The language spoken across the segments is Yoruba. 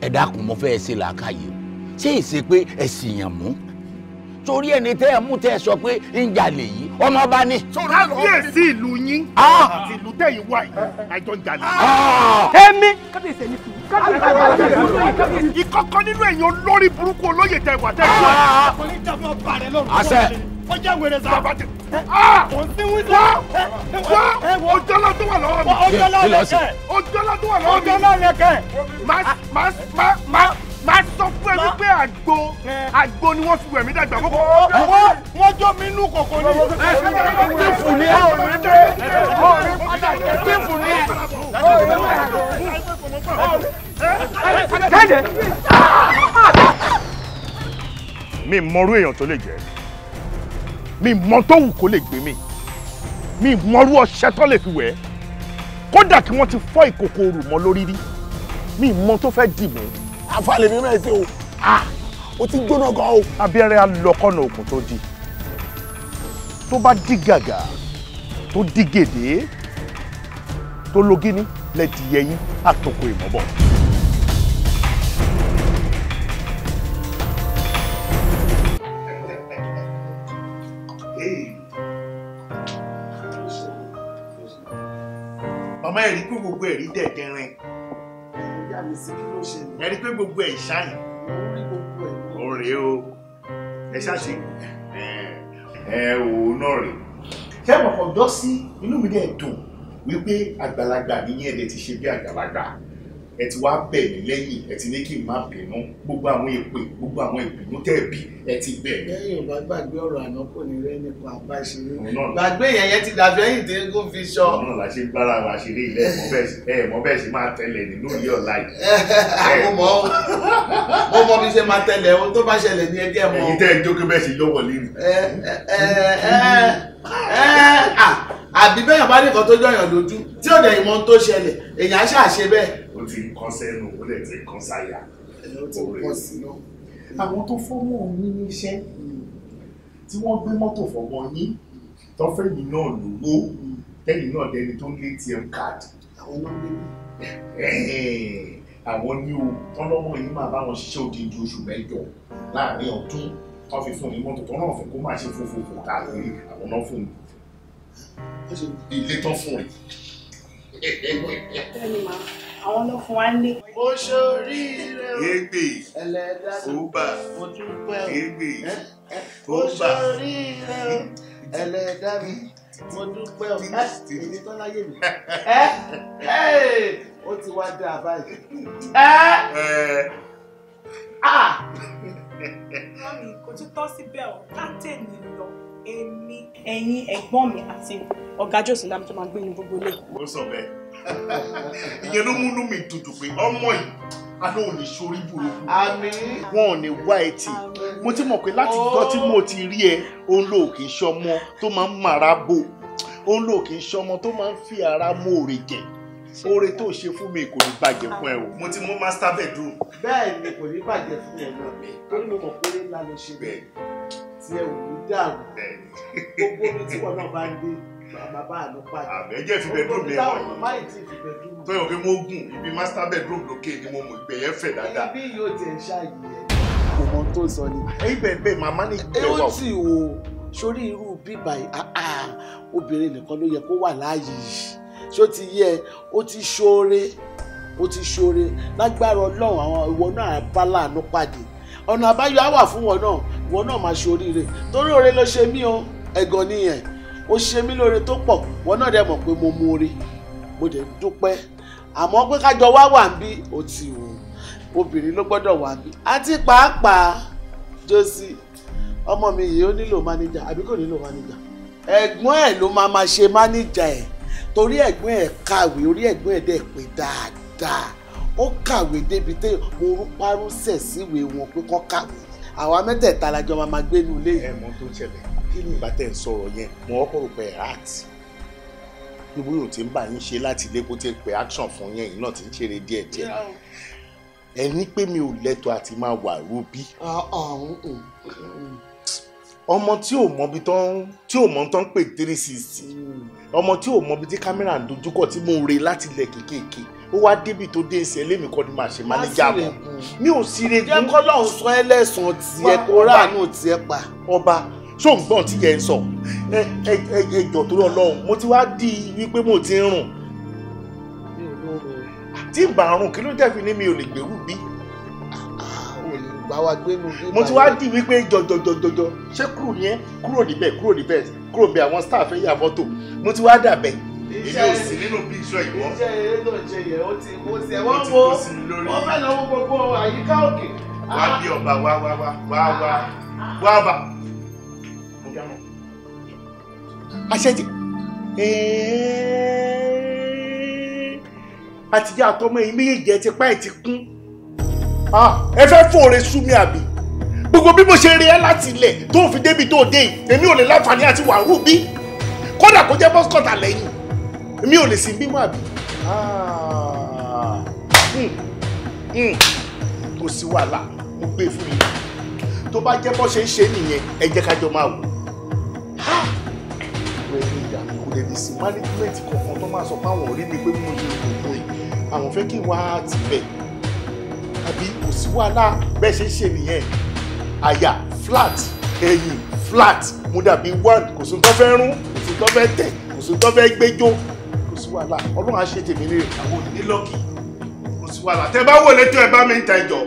Ẹ dákun, mo fẹ́ ṣe làákàyè o. Ṣé ìṣe pé ẹ sì yàn mú? Torí ẹni tẹ́ ẹ mú tẹ́ ẹ sọ pé ń jalè yìí, ọmọ ọba ni. Kábíyèsí ìlú yín àti ìlú tẹ̀yìn wá yìí, àjọ ń jalè. Èmi kábíyèsí ẹni sùn. Ìkọ̀kọ̀ nínú ẹ̀yin olórí burúkú olóyè tẹ wà tẹ wà. Kò ní dàbí ọba rẹ lọ́rùn. Àṣẹ. Ó jẹ́ wèrè sá. Bàbá tẹ. Kò sí wíṣọ. Wá ọjọ́lá tó wà lọ́wọ́ mi. Ọjọ́lá lẹ́kẹ̀. Ọjọ́lá tó wà lọ́wọ́ mi. Ọjọ́lá lẹ́kẹ̀. Má sọ fún ẹ wípé àgbo ni wọ́n fi wẹ̀ mí dàgbà kókó. Wọ́n jó mi inú kòkó ni. Tífù ni ẹ. Tífù ni ẹ. Kéde. Mi mọrú èèyàn tó lè jẹ́, mi mọ tó wù kó lè gbé mi, mi mọrú ọṣẹ tó lè fi wẹ̀ ẹ́, kódà kí wọ́n ti fọ́ ìkòkò òrù mọ́ lórí rí, mi mọ tó fẹ́ dì mú. Àfàlẹ́ mi mẹ́sẹ̀ o, ó ti gbóná gan o. Abẹ́rẹ́ alọ́kọ̀nà òkun tó di, tó bá dí gàgà, tó dí gèdè, tó logíní lẹ́dí yẹyìn àtòkò ìmọ̀bọ̀. Màmá ẹ̀ rí pé gbogbo ẹ̀rí dẹ̀dẹ̀rin. Ẹ rí pé gbogbo ẹ̀ ṣáyìn. Ó rèé o, ẹ ṣáṣe ẹ ò náà rèé. Ṣé mo kàn jọ sí inú mi dẹ̀ dùn wípé àgbàlagbà nìyẹn, ẹ̀ dẹ̀ ti ṣe bí àgbàlagbà. Ẹ ti wá bẹ̀ mí lẹ́yìn, ẹ ti ní kí n má bínú. Gbogbo àwọn èpè, gbogbo àwọn ìbínú tẹ́ bí, ẹ ti bẹ̀ mí. Lẹ́yìn ò bá gbàgbé ọ̀rọ̀ àná kò ní rẹ́ nípa àbá ìṣeré. Gbàgbé yẹn yẹn ti dàbí ẹ̀yìn tí ń fi sọ. Òun náà la ṣe ń bára wa ṣeré ilé ẹ̀ mọ́ bẹ́ẹ̀ ṣe máa tẹ̀lẹ̀ nínú ilé ọ̀la yìí. Mo mọ bí ṣe máa tẹ̀lẹ̀, ohun tó bá ṣẹlẹ̀ ní ẹjẹ́ mọ́. Ẹ̀yin tẹ́ ẹ jókè bẹ́ẹ̀ ṣe yọ̀wọ̀ lé ni. Àbí bẹ́yàn bá nìkan tó jọyàn lójú tí ò dẹ̀ ìmọ̀ tó ṣẹlẹ̀, èèyàn á ṣàṣe bẹ́ẹ̀. Ó ti ń kán sẹ́nu, ó dẹ̀ ti ń kán sáyà. Ó ti ń kán sí náà. Àwọn tó fọ́mọ yín níṣẹ́, tí wọ́n gbé mọ́tò fọ́mọ yín, tó fẹ́ yín náà lówó, tẹ́yìn náà dẹni tó ń lé ATM card. Àwọn náà gbé mi. Àwọn ní o, tọ́lọ́mọ yín máa bá wọn ṣiṣẹ́ odindi oṣù mẹ́jọ láàárín ọdún, tó fi fún ní mọ́tò tó náà fẹ́ kó máa ṣe fòfòfò káàkiri, àwọn náà fún mi. Ilé tán fún rẹ̀. Bẹ́ẹ̀ni ma, àwọn ló fún wa ní. Mo ṣoríire o. Ègbè. Ẹlẹ́dàá mi. Ó bà. Mo dúpẹ́ o. Ègbè. Mo ṣoríire o. Ẹlẹ́dàá mi. Mo dúpẹ́ o. Èmi tán láyé mi. Ó ti wá dáa báyìí. Mọ́mí, kò tún tọ́ síbẹ̀ o, látẹ̀lé lọ. Èmi, ẹ̀yin, ẹ̀gbọ́n mi àti ọ̀gá Jòsí láti tó máa gbé ní gbogbo ilé. Ó sọ bẹ́ẹ̀. Ìyẹn ló múnú mi dùdù pé ọmọ yìí, àná ò ní ṣorí burúkú. Àmín. Wọn ò ní wá etí. Mo ti mọ̀ pé láti gbọ́ tí mo ti rí ẹ, òun ló kì í ṣọmọ tó máa ń mara bò. Òun ló kì í ṣọmọ tó máa ń fi ara mòrè jẹ. Oore tó ṣe fún mi kò ní bàjẹ́ fún ẹ o. Mo ti mú master bedroom. Bẹ́ẹ̀ ni kò ní bàjẹ́ fún ẹ náà. Torí mo mọ̀ pé ńlá ló ṣe bẹ́ẹ̀. Tí ẹ ò ní dàrú. Gbogbo omi tí wọn náà bá ń dé, bàbá àánú pàdé. Àbẹ̀jẹ̀ fi bedroom lè wọ̀nyí. Máyì tí fi bedroom. Tó yọ pé mo gùn ibi master bedroom lókè ni mo mọ̀ ibẹ̀ yẹn fẹ̀ dáadáa. Ibi yóò tiẹ̀ ṣáàyè ẹ̀. Kò mọ tó sọ ni. Ẹyin bẹ́ẹ̀ bẹ́ẹ̀ màmá ní ìgbẹ́ wà. Ó tì o, sórí irú bíbà obìnrin nìkan ló yẹ kó wà láàyè yìí. Ṣó ti yẹ, ó ti ṣoore, ó ti ṣoore. Lágbára Ọlọ́run àwọn ìwọ náà bá láàánú pàdé. Ọ̀nà àbáyọ á wà fún wọn náà, ìwọ náà máa ṣe oríire. Torí oore ló ṣe mí o, ẹ̀gàn nìyẹn. Ó ṣe mí lóore tó pọ̀, wọn náà dẹ̀ mọ̀ pé mo mú oore. Mo dẹ̀ dúpẹ́. Àmọ́ pé kájọ wá wà ń bí, ó ti wò. Obìnrin ló gbọ́dọ̀ wà ń bí. Àti pàápàá, Jósì, ọmọ mi yìí ó nílò mánéjà, àbí kò nílò mánéjà? Ẹ̀gbọ́n ẹ̀ ló máa máa ṣe mánéjà ẹ̀. Torí ẹ̀gbọ́n ẹ̀ kàwé, orí ẹ̀gbọ́n ẹ̀ dẹ̀ pé dáadáa. Ó kàwé débi tí mo rúparúsẹ̀ síwèé wọn pé kán kàwé. Àwa mẹ́tẹ̀ẹ̀ta la jọ máa gbé inú ilé yìí. Ẹ mọ tó ṣẹlẹ̀, kí ni ìgbà tẹ̀ ń sọ̀rọ̀ yẹn, mo kọ́kọ́ rò pé art gbogbo yóò ti ń bá yín ṣe láti ilé kó ti pè action fún yẹn, yìí náà ti ń ṣeré díẹ̀díẹ̀. Ẹ ní pé mi ò lẹ́tọ̀ọ́ àti máa wà rúbí. Ọmọ tí ò mọ bí tán, tí ò mọ tán pè 360, ọmọ tí ò mọ bí tí kámẹ́rà ń dojúkọ tí mo re láti ilẹ̀ kékèké, Ó wá débi tó dé ìsìn ẹlẹ́mìí kọ́ ni màá ṣe mánéjà mọ́. Mi ò sí regun. Jẹ́ kọ́lọ́hún sọ ẹ́ lẹ́sàn-án tiẹ̀ kó ráàánú tiẹ̀ pa. Ọba ṣó ń gbọ́n tí yẹn ń sọ? Ẹ ẹ ẹ jọ̀ọ́ torí Ọlọ́run, mo ti wá di wípé mo ti ń rùn. Tí n bá rùn kí ló dé fi ní mi ò lè gbèrú bí? Mo ti wá di wípé jọjọjọjọjọ ṣé kúrò yẹn kúrò níbẹ̀ kúrò níbẹ̀ kúrò bí àwọn staff fẹ́ yà fọ́tò mo ti wá dàbẹ̀. Èmi ò sí nínú píṣọ ìwọ. Iṣẹ́ eré tó ń ṣe yẹn ó ti ó ti ẹ̀ wọ́n wo wọ́n fẹ́ lọ wo gbogbo àyíká òkè. Wá bí ọba wá wá wá wá wá wá ọba. Àṣẹ ti àtijọ́ àtọmọ ẹ̀yin méjèèjì ẹ ti pa ẹ̀ ti kún. Ẹ fẹ́ fòrè sú mi àbí? Gbogbo bí mo ṣe rí ẹ láti ilẹ̀ tó fi débi tó dé yìí, èmi ò lè láǹfààní àti wàhù bí. Kódà kó jẹ́ bọ́sikọ̀tà lẹ́yìn, èmi ò lè sí bímọ àbí? Kò sí wàhálà, mo gbé fún yín. Tó bá jẹ́ bọ́ ṣe ń ṣe nìyẹn, ẹ jẹ́ ká jọ máa wò. Wẹ́n ní ìyá mi kò lè ní sí management kankan tó máa sọ pé àwọn ò rí mi pé mo ṣe gbogbo yìí, àwọn fẹ́ kí n wá ti bẹ̀. Àbí kò sí wàhálà bẹ́ẹ̀ ṣe ń ṣe nìyẹn. Àyà flat, ẹ̀yìn flat, mo dàbí one, kò sí tó fẹ́ rún, kò sí tó fẹ́ tẹ̀, kò sí tó fẹ́ gbẹ́jọ́, kò sí wàhálà. Ọlọ́run á ṣe tèmi ní àwọn òní lọ́kì, kò sí wàhálà. Tẹ bá wò létò ẹ bá mi ń ta ìjọ.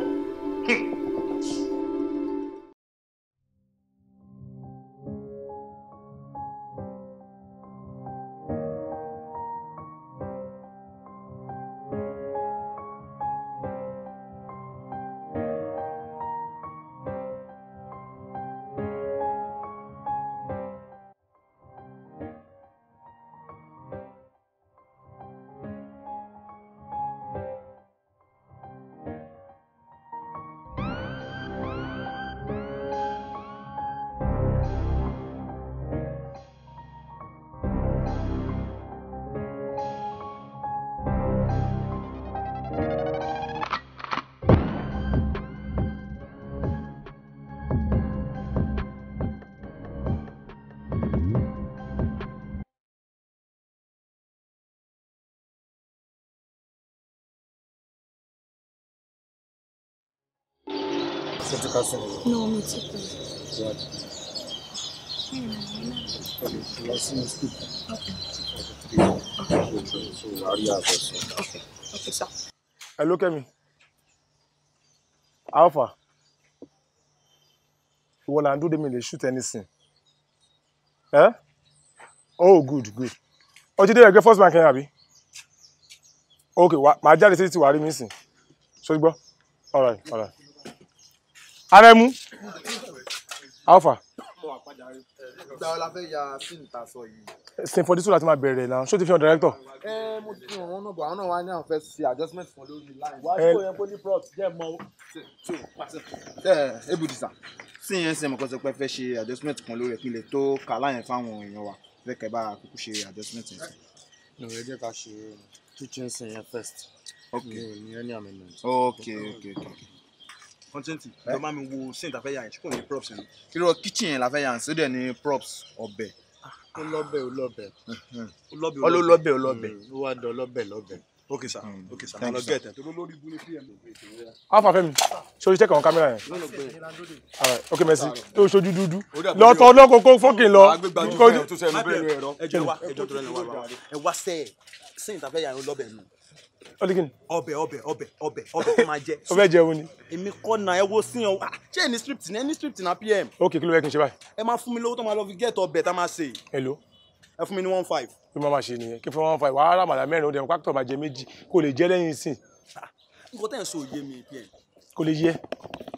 No, me too. What? Okay. Okay, sir. Hello, Kemi. Alpha. Ìwọ là ń dúró dè mí lè shoot anything. Eh? Oh, good, good. Ó ti dé ẹgbẹ́ First Bank yẹn àbí? Okay, màá jáde sí ti wàá rí mi sìn. Ṣé o gbọ́? All right, all right. Aremu. Alpha. Sin 42 láti máa bẹ̀rẹ̀ náà. Ṣé o ti fi hàn director? Mo ti fi hàn wọ́n náà bọ̀, àwọn náà wá ní àwọn fẹ́ ṣe adjustment fún lórí line. Wà á kó yẹn kó ní props jẹ́ mọ́. Ebudisa, sí yẹn ṣe mọ̀kàn sọ pé fẹ́ ṣe adjustment kan lórí ẹ̀ kí n lè tó kà láyẹn fáwọn èèyàn wa fẹ́ kẹ́ bá kúkú ṣe adjustment yẹn. No, ẹ jẹ́ ká ṣe kitchen scene yẹn first. Okay. Mi ò ní any amendment. Okay, okay, okay. Content, lọ bá mi wo scene ta fẹ́ yà yẹn, ṣé kò ní props yẹn? Kí ló kitchen yẹn la fẹ́ yà ń sódẹ̀ ní props ọbẹ̀. Ó lọ́bẹ̀ ó lọ́bẹ̀. Ó lọ́bẹ̀ ó lọ́bẹ̀. Ó wá dán lọ́bẹ̀ lọ́bẹ̀. Okay sir, okay sir, ma lọ get ẹ̀. Torí olórí ibú ní PM. Alpha Fẹ́mi, ṣé o ṣe check àwọn kámẹ́rà yẹn? Alright, okay merci. Tó o ṣojú dúdú. Lọ́tọ̀ lọ́kọ̀ọ́kọ́ fọ́kìn lọ. Ẹjọ́ wa, ẹjọ́ tó lẹ́nu wa, ẹ wá sẹ́ẹ̀, scene ta fẹ́ yà yẹn lọ́bẹ̀ nù. Ọdíkìnì. Ọbẹ̀ ọbẹ̀ ọbẹ̀ ọbẹ̀ ọbẹ̀ tó máa jẹ. Ó fẹ́ jẹun ni. Èmi kọ́ na ẹ wo sí ọ. Ṣé ẹni script ni ẹni script na PM? Ok, kí ló fẹ́ kí n ṣe báyìí? Ẹ máa fún mi lówó tó máa lọ fi get ọbẹ̀ tá máa sè. Hello. Ẹ fún mi ní 1.5. Bí mo máa ṣe nìyẹn, kí n fún 1.5, wàá rà màlà mẹ́rin ó dẹ̀ pásítọ̀ máa jẹ méjì kó lè jẹ́ lẹ́yìn sìn. Nǹkan tẹ̀ ń sọ òye mi PM. Kò lè yẹ,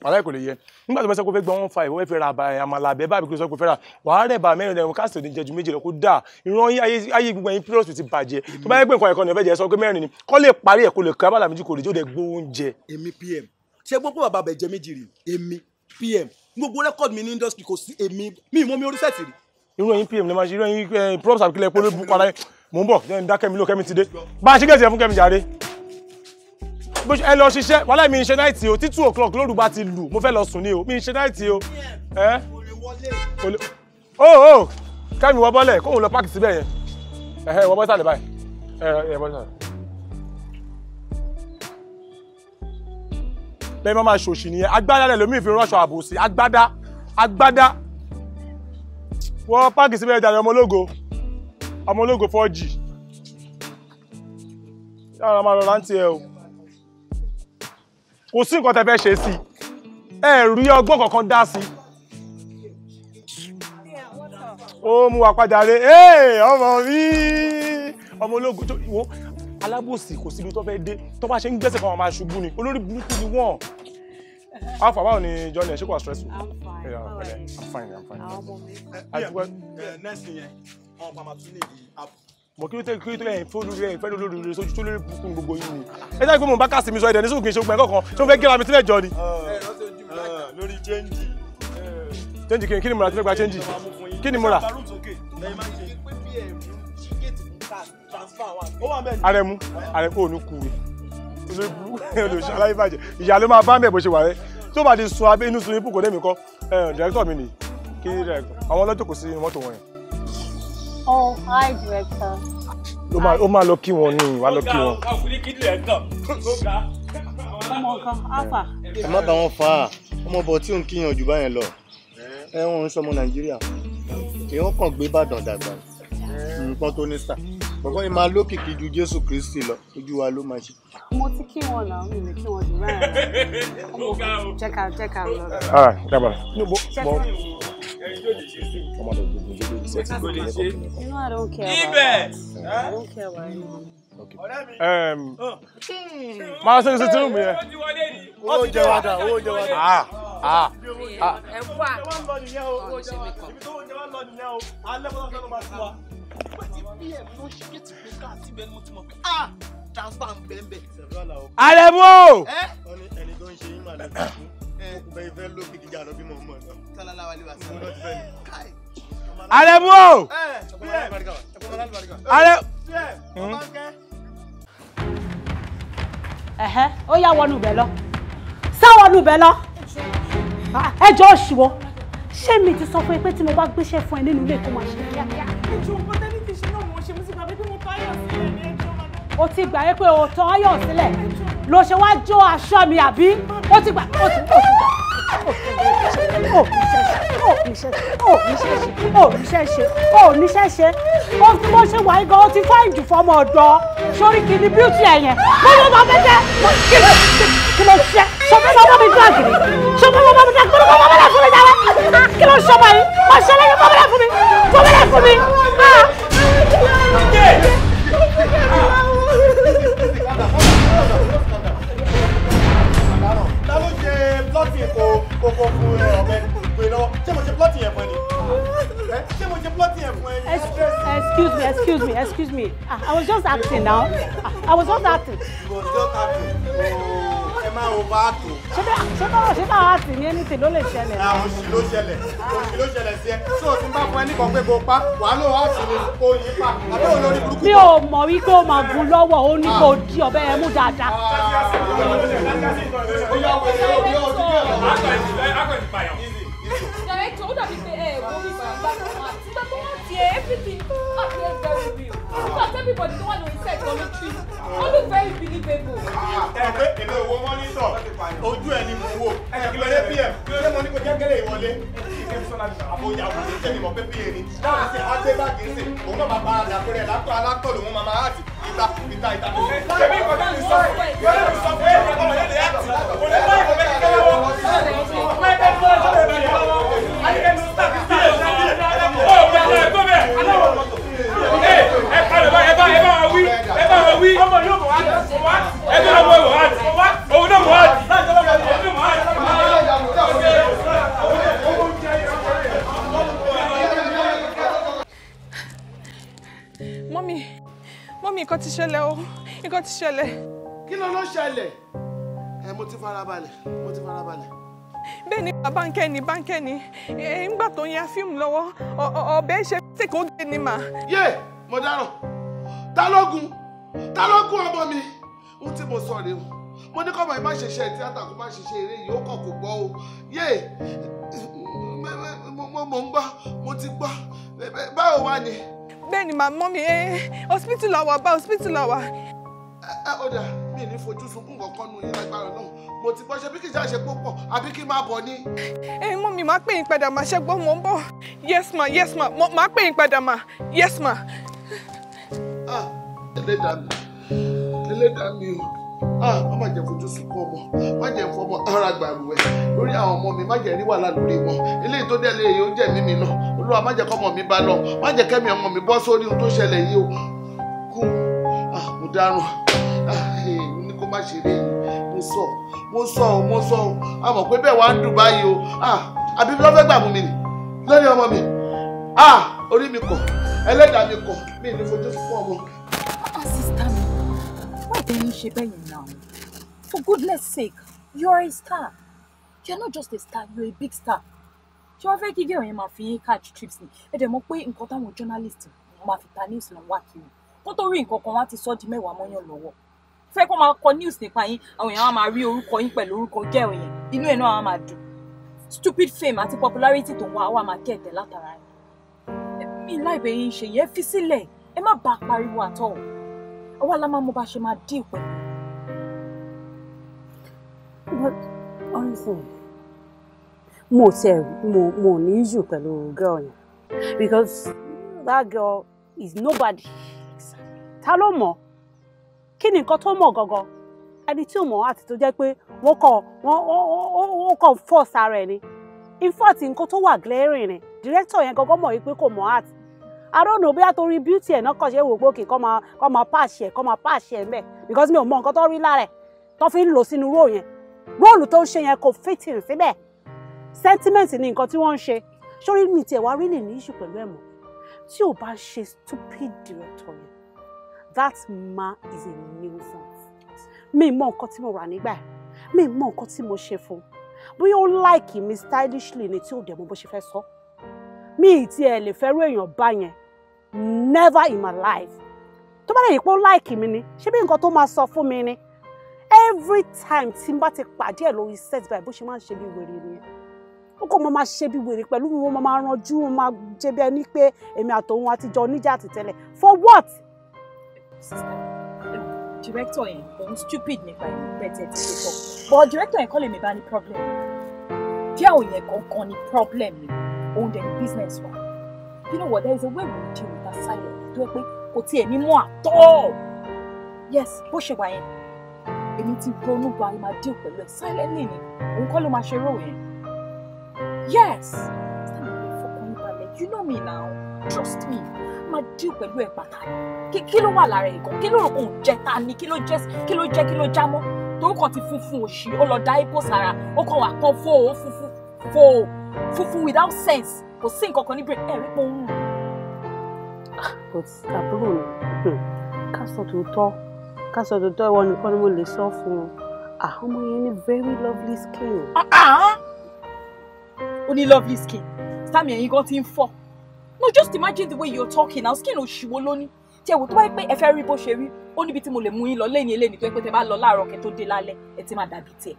wàhálà kò lè yẹ. Nígbà tó bá sọ pé ó fẹ́ gba 1.5, ó fẹ́ fi ra àmàlà àbẹ́ báàbí kí ló sọ pé ó fẹ́ rà. Wàá rẹ̀ bá mẹ́rin dẹ̀ káàsì ò ní jẹ ju méjì lọ kó dáa. Ìran ayé gbogbo ẹ̀yin pírọ̀sì ti bàjẹ́. Tó bá yẹ pé nǹkan ẹ̀kọ́ ni ẹ fẹ́ jẹ sọ pé mẹ́rin ni. Kọ́ lè parí ẹ̀ kó lè kọ́ abala méjì kò lè jẹ́ ó dẹ̀ gbó oúnjẹ. Èmi PM. Ṣé gbogbo bàbá bẹ̀ jẹ méjì rí? Èmi PM. Gbogbo rẹ́kọ̀dì mi ní industry kò sí èmi mi ìmọ̀ mi orí sẹ́ẹ̀tì rí. Irú ẹ̀yin PM lè máa ṣe irú ẹ̀yin props àbíkílẹ̀ pé olóògùn para yẹn. Mò ń bọ̀, jẹ́ n dá Kẹ́mi ló Kẹ́mi ti dé. Bá a ṣe gẹ̀ẹ́sì ẹ̀ fún Kẹ́mi jàre. Ẹ lọ ṣiṣẹ́, wàhálà mi ń ṣe náìtì o, tí 2 o'clock lóru bá ti lù, mo fẹ́ lọ sùn ni o, mi ń ṣe náìtì o. Ẹ́ o Kẹ́mi wọ bọ́lẹ̀, kóun lọ páàkì síbẹ̀ yẹn. Ẹ̀hẹ́ wọ bọ́ sàlẹ̀ báyìí. Ẹ bọ́ sàlẹ̀. Bẹ́ẹ̀ máa ṣòṣì nìyẹn. Agbádá rẹ̀ lómi ìfi ránṣọ àbòsí. Agbádá agbádá. Wọ́n páàkì síbẹ̀ jàre ọmọ ológo. Ọmọ ológo 4G. Yàrá máa lọ rántí ẹ o. Kò sí nǹkan tẹ́ fẹ́ ṣe sí i. Ẹ rí ọgbọ́n kankan dá sí i. Ó mú wa padà rè é ọmọ mi. Ọmọ ológo tó ìwọ alábòsí kò síbi tó fẹ́ dé tó bá ṣe ń gbẹ́sẹ̀ kan máa ṣubú ni olórí burúkú ni wọ́n. Alpha, báwo ni Johnny ẹ̀ ṣé kò wá stressful? I'm fine. Yeah, I'm fine, I'm fine. Next yẹn, àwọn pàmò tún lè di app. Mo kí ló tẹ́ kí ló tẹ́ ẹ̀yin fẹ́ olórí ẹ̀yin fẹ́ olórí rere sójú tó lórí burúkú ni gbogbo yín ni. Ẹ jẹ́ pé mo bá kásì mi sọ ẹ̀dẹ̀ ní sóògùn ìṣògùn ẹ̀kọ́ kan tí mo fẹ́ gẹ́ra mi sílẹ̀ jọ ni. Lórí chẹ́ńjì. Chẹ́ńjì kí ni mo rà tí fẹ́ gba chẹ́ńjì? Kí ni mo rà? Arẹ̀mú Arẹ̀mú ò ní kú rẹ̀ olórí burúkú olóṣù aláìbàjẹ́ ìyá ló máa bá mẹ́ bó ṣe wà rẹ̀ tó bá ti sun abẹ́ inú sun ipò kò dé mi kọ́ dìrẹ́kítọ̀ mi nìyí kí dìrẹ́kítọ̀ àwọn ọlọ́jọ́ kò sí mọ́tò wọn yẹn. Oh, hi, director. Ó máa lọ kí wọn ní wàá lọ kí wọn. Ọmọ kan, Alpha. Ẹ má bá wọn fà á, ọmọ bọ̀ tí ò ń kíyàn jù báyẹn lọ. Ẹ wọn ń sọmọ Nàìjíríà. Èèyàn kàn gbé Ìbàdàn dàgbà. Nǹkan tó ní sà. Bọ̀bọ́ yìí máa lókìkí ju Jésù Kristi lọ, ojú wa ló máa ṣe. Mo ti kí wọn náà, mi ò lè kí wọn jù báyẹn lọ. Jẹ́ ká jẹ́ ká lọ. All right, dábàá. You know I don't care about that. I don't care about anyone. Máa ṣe ṣe tírùmù yẹn. Owó jẹ wá dà, owó jẹ wá dà. Ẹ wá. Arẹ̀mú o. Ẹni tó ń ṣe yín màá lọ sí fún. Mo kò fẹ́ lókìkí jà lọ bí mo mọ̀ náà. Arẹ̀mú o. Arẹ. Ẹ̀hẹ́, ó yá wọnú ibẹ̀ lọ. Sá wọnú ibẹ̀ lọ. Ẹjọ́ òṣùwọ̀. Ṣé mi ti sọ fún ẹ pé tí mo bá gbéṣẹ́ fún ẹ nínú ilé kó máa ṣe kíákíá? Ẹjọ́ nǹkan tẹ́lẹ̀ ti ṣe náà mo ṣe mo ti gbàgbé pé mo tọ́ ayọ̀ sílẹ̀ ní ẹjọ́ máa. O ti gbà pé o tọ́ ayọ̀ sílẹ̀ ló ṣe wá jó aṣọ mi àbí? O ti gbà o ti o ti gbà o níṣẹ́ ṣe o níṣẹ́ ṣe o tí mo ṣe wà yí gan o ti fáìn jù fọmọ ọ̀dọ́ sórí kìíní bíútì ẹ̀ yẹn mo ló máa fẹ́ jẹ́ kí ló ṣe sọfẹ́ lọ́wọ́ mi dúrà kiri sọfẹ́ lọ́wọ́ mi dúrà kiri mo bá fún mi dáwọ́ kí ló ṣọmọ yìí mo ṣe lẹ́yìn fọmọlẹ́ fún mi fọmọlẹ́ fún mi. Ta ló ṣe plọ́tì kòkó fún ọ̀bẹ pé lọ́wọ́? Ṣé mo ṣe plọ́tì yẹn fún ẹ ni? Ṣé mo ṣe plọ́tì yẹn fún ẹ ni? Excuse me, excuse me, excuse me. I was just acting now. I was just acting. You was just acting. Ẹ máa wo bá tó. Ṣé bá acting ní anything ló lè ṣẹlẹ̀? Òṣì ló ṣẹlẹ̀. Òṣì ló ṣẹlẹ̀ sí ẹ. Ṣé o ti ń bá fún ẹ nìkan pé kò pa? Wàá lò wá sí ni kò yí pa. Àbí òun lórí burúkú. Mi ò mọ̀ wípé ó máa gún lọ́wọ́, ó ní kò di ọ̀bẹ ẹ mú dáadáa. Director, ó dàbí pé ẹ wo mi gbàgbà tó wà tí tó wà tiẹ̀ everything appears very real. In fact, everybody tó wà lórí set gan ló treat. All look very believable. Ẹ pé èmi ò wo mọ́nítọ̀, ojú ẹ ni mo wò. Ẹ kí ló dé PM? Ṣé mo ní kó jẹ́ kẹ́lẹ́ ìwọlé? Àbóyàwó ní sẹ́mi mọ̀ pé PA ni. Dáhùn sí Adé báàgì ń sìn, òun náà máa bá a dàpẹ́rẹ́ látọ̀ alátọ̀ lòun máa máa àti ìta ìta ìta. Ṣèbí ìkọ̀tà mi sọ, ìwé mi sọ pé ọmọ yẹn lè àti, kò lè bá ìkọ̀tà kẹ́kẹ́ lọ́wọ́. Mọ́mí, mọ́mí nǹkan ti ṣẹlẹ̀ o, nǹkan ti ṣẹlẹ̀. Kí ló ló ṣẹlẹ̀? Ẹ mo ti farabalẹ̀, mo ti farabalẹ̀. Bẹ́ẹ̀ ni báńkẹ́ ni báńkẹ́ ni nígbà tó ń ya fíìmù lọ́wọ́ ọ̀bẹ ṣe tèkó gé ni mà. Yé, mo dáràn. Ta ló gún? Ta ló gún ọmọ mi? Ohun tí mo sọ rèé o. Mo ní kọ́mọ yìí má ṣe iṣẹ́ tíátà kó má ṣe iṣẹ́ eré yìí ó kàn kò gbọ́ o. Yé, mo ń gbọ́, mo ti gbọ́. Báwo wá ni? Bẹ́ẹ̀ ni màá mọ́mí hospital la wà bá hospital la wà. Ẹ ó dà mí ní fojú sunkún kankan nù yín lágbára náà Mo ti gbọ́, ṣe bí kì í ṣe púpọ̀ àbí kí n máa bọ̀ ni. Ẹ mọ́ mi, máa pè yín padà, máa ṣẹ́gbọ́n, mò ń bọ̀. Yes ma, yes ma, máa pè yín padà ma, yes ma. Ah, ẹlẹ́dàá mi, ẹlẹ́dàá mi o. Ah, má má jẹ́ fojú sunkún ọmọ, má jẹ́ fọmọ ara gbàrúwẹ̀ lórí àwọn ọmọ mi, má jẹ́ rí wàhálà lórí wọn. Eléyìí tó dẹ̀ lé yìí ó jẹ́ mímí lọ. Olúwa má jẹ́ kọ́mọ mi bá lọ, má jẹ́ kẹ́mi ọmọ mi bọ́ sórí ohun tó ṣẹlẹ̀ yìí o. Kú, ah, mo dáràn. Ah, ní kó má ṣeré yìí. Mo sọ, mo sọ o, mo sọ o. A mọ̀ pé bẹ́ẹ̀ wá ń dùn báyìí o. Ah, àbí bí wọ́n fẹ́ gbà mú mi nì lórí ọmọ mi. Ah, orí mi kọ̀, ẹlẹ́dàá mi kọ̀, mi ní fojú sunkún ọmọ. Ah, sister mi, why dey you ṣe bẹ́ẹ̀ yẹn now? For goodness sake, you are a star. You are not just a star, you are a big star. Ṣé wọ́n fẹ́ kí girl yẹn máa fi yín catch trips ni? Ẹ dẹ̀ mọ̀ pé nǹkan táwọn journalist máa fi ta news lọ wá kiri. Kó tó rí nǹkan kan wá ti sọ́ di mẹ́wàá mọ́yàn lọ́wọ́. Fẹ́ kó máa kọ news nípa yín, àwọn èèyàn á máa rí orúkọ yín pẹ̀lú orúkọ girl yẹn. Inú ẹ̀ náà á máa dùn. Stupid fame àti popularity tó ń wá wá máa gẹ̀ẹ́tẹ̀ látara yín. Mi láìpẹ́ yín ṣe yẹn, fi sílẹ̀. Ẹ má bá a pariwo at all. Àwa la máa mọ bá ṣe máa deal pẹ̀lú. But honestly, mo tiẹ̀ mo ní issue pẹ̀lú girl yẹn because that girl is nobody. Ta ló mọ̀? Kí ni nǹkan tó mọ̀ gangan? Ẹni tí ò mọ̀ àti tó jẹ́ pé wọ́n kàn wọ́n kàn force ara ẹ̀ ni. In fact, nǹkan tó wà glaring ni. Director yẹn gangan mọ̀ wípé kò mọ̀ art. I don't know bóyá torí beauty ẹ̀ náà kàn ṣe wò pé òkè kọ́ máa pàṣẹ kọ́ máa pàṣẹ ẹ̀ mẹ́ because mi ò mọ nǹkan tó rí lára ẹ̀ tó fi ń lò sínú role yẹn. Role tó ń ṣe yẹn kò fit in síbẹ̀. Sentiment ni nǹkan tí wọ́n ń ṣe. Sórí mi tiẹ̀ wá really ní issue pẹ̀lú ẹ̀ mọ́. Tí ò bá ṣe stupid director yẹn, that man is a nuisance. Mi mọ nǹkan tí mo rà nígbà ẹ̀, mi mọ nǹkan tí mo ṣe fún un. Bóyá ó like mi stylishly ni tí ò dẹ̀ mọ bó ṣe fẹ́ sọ. Mi ì tiẹ̀ lè fẹ́rù èèyàn bá yẹn. Never in my life. Tó bá lè yí pé ó like mi ni, ṣé bí nǹkan tó máa sọ fún mi ni? Every time tí n bá ti pàdé ẹ̀ lórí set báyìí, bó ṣe máa ń ṣe bí wèrè nìyẹn. Ó kàn máa ṣe bí wèrè pẹ̀lú mi, wọ́n máa ranjú, wọ́n máa jẹ́ bí ẹni pé èmi àtòun àtijọ́ níjà àtìtẹ́lẹ̀. For what? Sister, director yẹn òun stupid nípa ìlú bẹ́ẹ̀ tí ṣe sọ, but director yẹn kọ́ lè mi bá ní problem. Girl yẹn gangan ní problem mi, òun dẹ̀ ní business wa. You know what, there is a way we will deal with that silent tó yẹ pé kò tiẹ̀ ní mú at all. Yes, bó ṣe wà yẹn, èmi ti ronú bá a máa deal pẹ̀lú ẹ̀ silently ni, òun kọ́ ló máa ṣe role yẹn. Yes, sister mi, fọkàn yín balẹ̀, you know me now, trust me, máa deal pẹ̀lú ẹ̀ pàtàkì. Kí ló wà lára ẹ̀ gan? Kí ló rò òun jẹ ta ni? Kí ló jẹ́ kí ló jẹ́ kí ló já mọ́? Torúkọ ti funfun òṣì, ó lọ dá epo sára, ó kàn wà kan fó o funfun fó o funfun without sense. Kò sí nǹkan kan ní brain, ẹ̀ rí pé ó ń rùn. But àbúrò mi, ká sọ tòótọ́, ìwọ nìkan ni mo lè sọ fún un. Ah, ọmọ yẹn ní very lovely skin. Ó ní lovely skin. Sami, ẹ̀yin gan ti ń fọ́. No, just imagine the way you're talking now. Skin òṣìwò ló ní. Tí ẹ wò tó bá yẹ pé ẹ fẹ́ rí bó ṣe rí, ó níbi tí mo lè mú yín lọ lẹ́ni eléni tó yẹ pé tẹ bá lọ láàárọ̀ kẹ́ tó dé lálẹ́, ẹ ti máa dàbí tiẹ̀.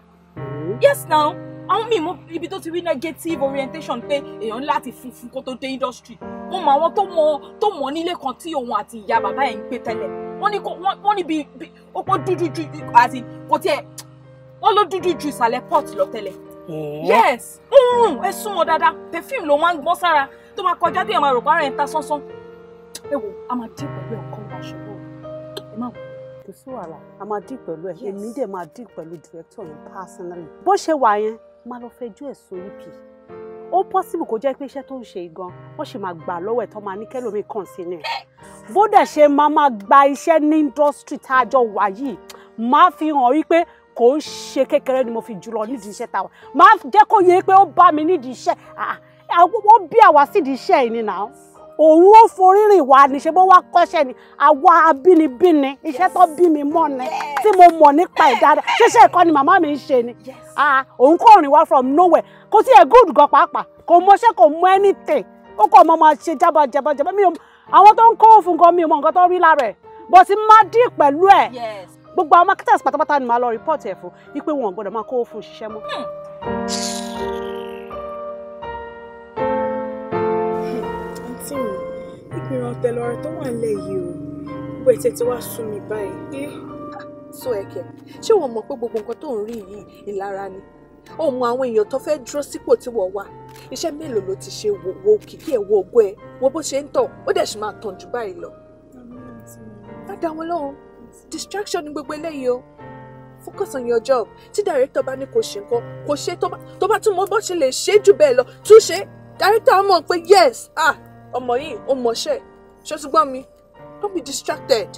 Yes now, àwọn míì mọ ibi tó ti rí negative orientation pé èèyàn ní láti funfun kó tó dé industry. Mo mọ àwọn tó mọ nílé kan tí òun àti ìyá bàbá ẹ̀ ń gbé tẹ́lẹ̀. Wọ́n ní wọ́n ní bí ó pọ̀ dúdú ju àti kò tiẹ̀ wọ́n ló dúdú ju ìsàlẹ̀ pot lọ tẹ́lẹ̀. Yes, ẹ súnmọ́ dáadáa, perfume ló máa ń gbọ́n sára tó máa kọjá tí ẹ máa rò pé ara ẹ̀ ń ta sánsán. Ẹ wò, a máa dín pẹ̀lú ẹ̀kọ́ wa ṣùgbọ́n ẹ má wò. Kò sí wàhálà, a máa dín pẹ̀lú ẹ̀, èmi dẹ̀ máa dín pẹ̀lú director yẹn personally. Bó ṣe wà yẹn, máa lọ fẹjọ́ ẹ̀sùn EP. Ó possible kó jẹ́ pé iṣẹ́ tó ń ṣe gan, wọ́n sì máa gbà lọ́wọ́ ẹ̀ tó máa ní kẹ́lòmíì kàn sí ni. Bó dẹ̀ ṣe máa máa gba iṣẹ́ ní industry tá a jọ wà yìí, máa fi hàn wípé kò ń ṣe kékeré ni mo fi jùlọ nídìí iṣẹ́ táwa. Máa jẹ́ kó yẹ pé ó bá mi nídìí iṣẹ́. Wọ́n bí àwa sídìí iṣẹ́ yìí ni náà. Òun ó forírìn wá ní ṣe bó wá kọ́ṣẹ́ ni, àwa abínibíni, iṣẹ́ tó bí mi mọ́ ni, tí mo mọ̀ nípa ẹ̀ dáadáa. Ṣẹṣẹ́ ẹ̀kọ́ ni màmá mi ń ṣe ni. Òun kò rìn wá from nowhere. Kò tí ẹ̀ good gan pàápàá, kò mọṣẹ́, kò mọ anything. Ó kàn mọ́ máa ṣe jábàjábàjábà. Mi ò àwọn tó ń kó fún gan, mi ò mọ nǹkan tó rí lára ẹ̀. But má dì pẹ̀lú ẹ̀. Gbogbo àwọn marketers pátápátá ni màá lọ report ẹ̀ fún, wípé wọn ò gbọ́dọ̀ máa kó fún ṣiṣẹ́ mọ́. Àǹtí mi, ìpìrọ̀ ọ̀tẹ̀ lọ̀rọ̀ tó wà nílẹ̀ yìí o. Gbogbo ẹ̀tẹ̀ tí wàá sún mi báyìí. Sú ẹ kẹ̀. Ṣé wọ́n mọ̀ pé gbogbo nǹkan tó ń rí yìí ìlara ni? Ó mọ àwọn èèyàn tó fẹ́ dúró sípò tí wọ́n wà. Iṣẹ́ mélòó ló ti ṣe wo kìkì ẹ̀, wo ògo ẹ̀, wo bó ṣe ń tàn, ó dẹ̀ sì máa tàn jù báyìí lọ. Má dá wọn lóhùn. Distraction ni gbogbo eléyìí o. Focus on your job. Tí director bá ní kò ṣe nǹkan, kò ṣe. Tó bá tún mọ bó ṣe lè ṣe jù bẹ́ẹ̀ lọ, tún ṣe. Director á mọ̀ pé yes, ah, ọmọ yìí ó mọṣẹ́. Ṣé o ti gbọ́ mi? Don't be distracted.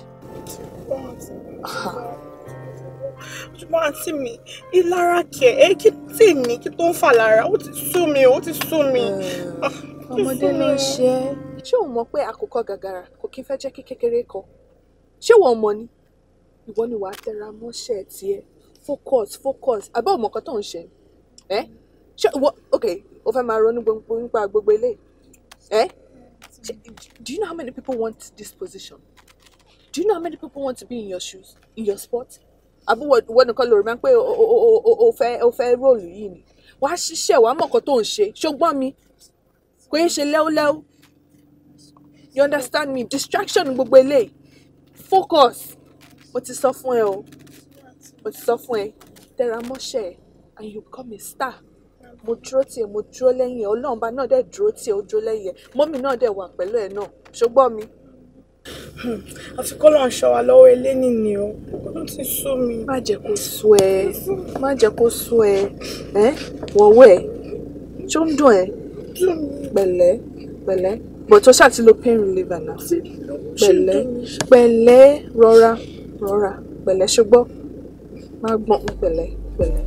Ṣùgbọ́n àǹtí mi, ìlara kẹ̀ ẹ́, kí tí ní kí tó ń fà lára, ó ti sú mi, ó ti sú mi. Ọmọdé ló ń ṣe é. Ṣé o mọ̀ pé àkùkọ gàgàrà kò kí ń fẹ́ jẹ́ kí kékeré kọ? Ṣé wọ́n mọ̀ ni? Ìwọ ni wàá tẹra mọ́ṣẹ́ tiẹ̀. Focus, focus. Àbẹ́ òmò kan tó ń ṣe? Ẹ́ ṣé ìwọ, ok, o fẹ́ máa ronú gbogbo nípa gbogbo eléyìí. Ẹ́, do you know how many people want this position? Do you know how many people want to be in your shoes, in your spot? Àbí wọ́n nìkan lórí máa ń pé o fẹ́ role yìí ni? Wàá ṣiṣẹ́, wàá mọ̀ nǹkan tó ń ṣe. Ṣùgbọ́n mi kò yẹ ṣe lẹ́wọ́lẹ́wọ́. You understand me? Distraction ni gbogbo eléyìí. Focus. Mo ti sọ fún ẹ o, mo ti sọ fún ẹ. Tẹra mọ́ṣẹ́ ẹ and you become a star. Mo dúró tiẹ̀, mo dúró lẹ́yìn ẹ. Ọlọ́run bá náà dẹ̀ dúró tiẹ̀, ó dúró lẹ́yìn ẹ. Mummy náà dẹ̀ wà pẹ̀lú ẹ náà. Ṣùgbọ́n mi. Àfi kọ́ ló ń ṣọ́ wa lọ́wọ́ eléni ni o, ó ti sú mi. Má jẹ́ kó sú ẹ, má jẹ́ kó sú ẹ. Ẹ wọ̀wọ́ ẹ, ṣó ń dùn ẹ? Pẹ̀lẹ́, pẹ̀lẹ́, but o ṣáà ti lo pain reliever náà. Pẹ̀lẹ́, pẹ̀lẹ́, rọra, rọra, pẹ̀lẹ́, ṣùgbọ́n má gbọ́n. Pẹ̀lẹ́, pẹ̀lẹ́.